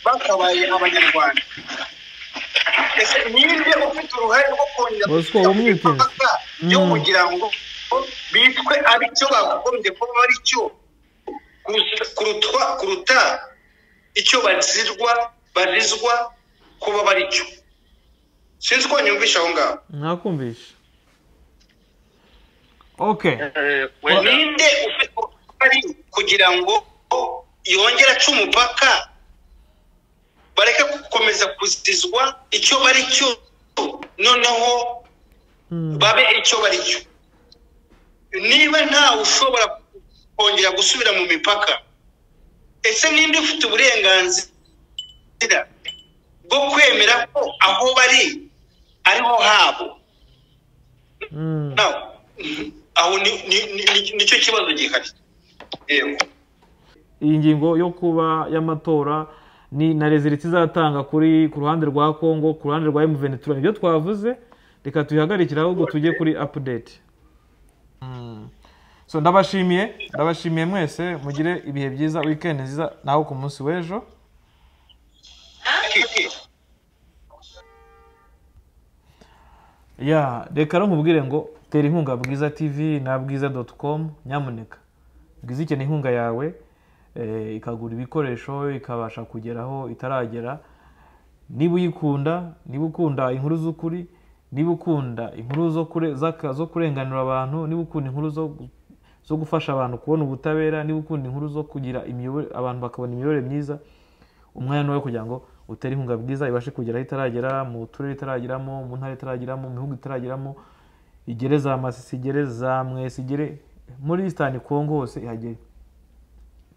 bakabaye Abanyarwanda, ese ninde ufite uruhare rwo kongera imipaka yo kugira ngo bitwe aricyo bagombye kuba ari cyo kuruta icyo barizwa kuba bari cyo? Sinzi ko nyumvisha aho ngaho. Nakumvisha. Okay. Ninde ufite uruhare kugira ngo yongere ace umupaka, bareke gukomeza kuzizwa icyo bari cyo, noneho babe icyo bari cyo? Niba ntawe ushobora kongera gusubira mu mipaka, ese ninde ufite uburenganzira bwo kwemera ko aho bari ariho habo? Aho nicyo kibazo gihari. Yego, iyi ngingo yo kuba y'amatora ni na results izatanga kuri ku ruhande rwa Kongo, ku ruhande rwa M23, nibyo twavuze. Reka tuyihagarikire ahubwo tujye kuri update. So ndabashimiye mwese, mugire ibihe byiza, weekend nziza, naho ku munsi w'ejo. Ya, reka rero nkubwire ngo tera inkunga Bwiza TV na bwiza.com, nyamuneka. Bwiza ikeneye inkunga yawe, ikagura ibikoresho ikabasha kugeraho itaragera. Niba uyikunda, niba ukunda inkuru z'ukuri, niba ukunda inkuru zo kurenganura abantu, niba ukunda inkuru zo gufasha abantu kubona ubutabera, niba ukunda inkuru zo kugira abantu bakabona imiyoborere myiza, umwanya nawe kugira ngo utere inkunga Bwiza ibashe kugera aho itaragera, mu turere itarageramo, mu ntara itarageramo, mu bihugu itarageramo, igere za Masisi, igere za Mwesi, igere muri Eastern Congo hose ihagere.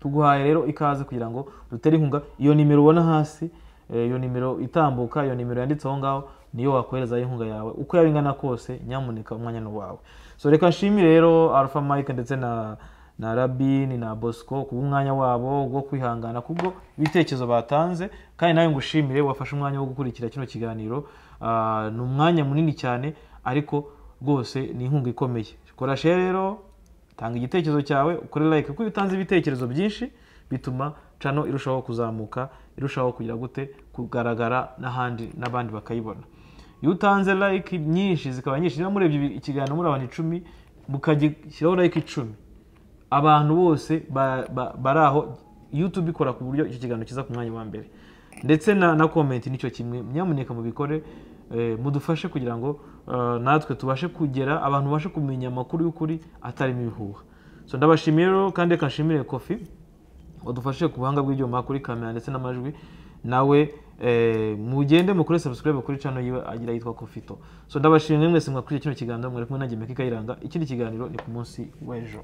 Tuguhaye rero ikaze kugira ngo dutere inkunga. Iyo nimero ubona hasi, iyo nimero itambuka, iyo nimero yanditse aho ngaho niyo wakoherezaho inkunga yawe uko yaba ingana kose, nyamuneka umwanya ni wawe. So reka nshimire rero Alpha Mike ndetse na Rabin na Bosco ku mwanya wabo wo kwihangana kubwo ibitekerezo batanze, kandi nawe ngushimire wafashe umwanya wo gukurikira kino kiganiro. Ni umwanya munini cyane ariko rwose ni inkunga ikomeye. Kora share rero, tanga igitekerezo cyawe, ukore like, kuko iyo utanze ibitekerezo byinshi bituma channel irushaho kuzamuka irushaho kugira gute kugaragara n'ahandi n'abandi bakayibona. Iyo utanze like nyinshi zikaba nyinshi, niba murebye ikiganiro muri abantu 10 mukagishyiraho like 10, abantu bose bari aho, YouTube ikora ku buryo icyo kiganiro kiza ku mwanya wa mbere. Ndetse na comment nicyo kimwe, nyamuneka mubikore, mudufashe kugira ngo natwe tubashe kugera abantu bashe kumenya amakuru y'ukuri atarimo ibihuha. So ndabashimiye rero, kandi reka nshimire Kofi wadufashije ku buhanga bw'ibyuma kuri kamera ndetse n'amajwi, nawe mugende mukore subscribe kuri channel yiwe agira yitwa Kofito. So ndabashimiye mwese mwakurikiye kino kiganiro, mwari kumwe nanjye Meki Kayiranga. Ikindi kiganiro ni ku munsi w'ejo.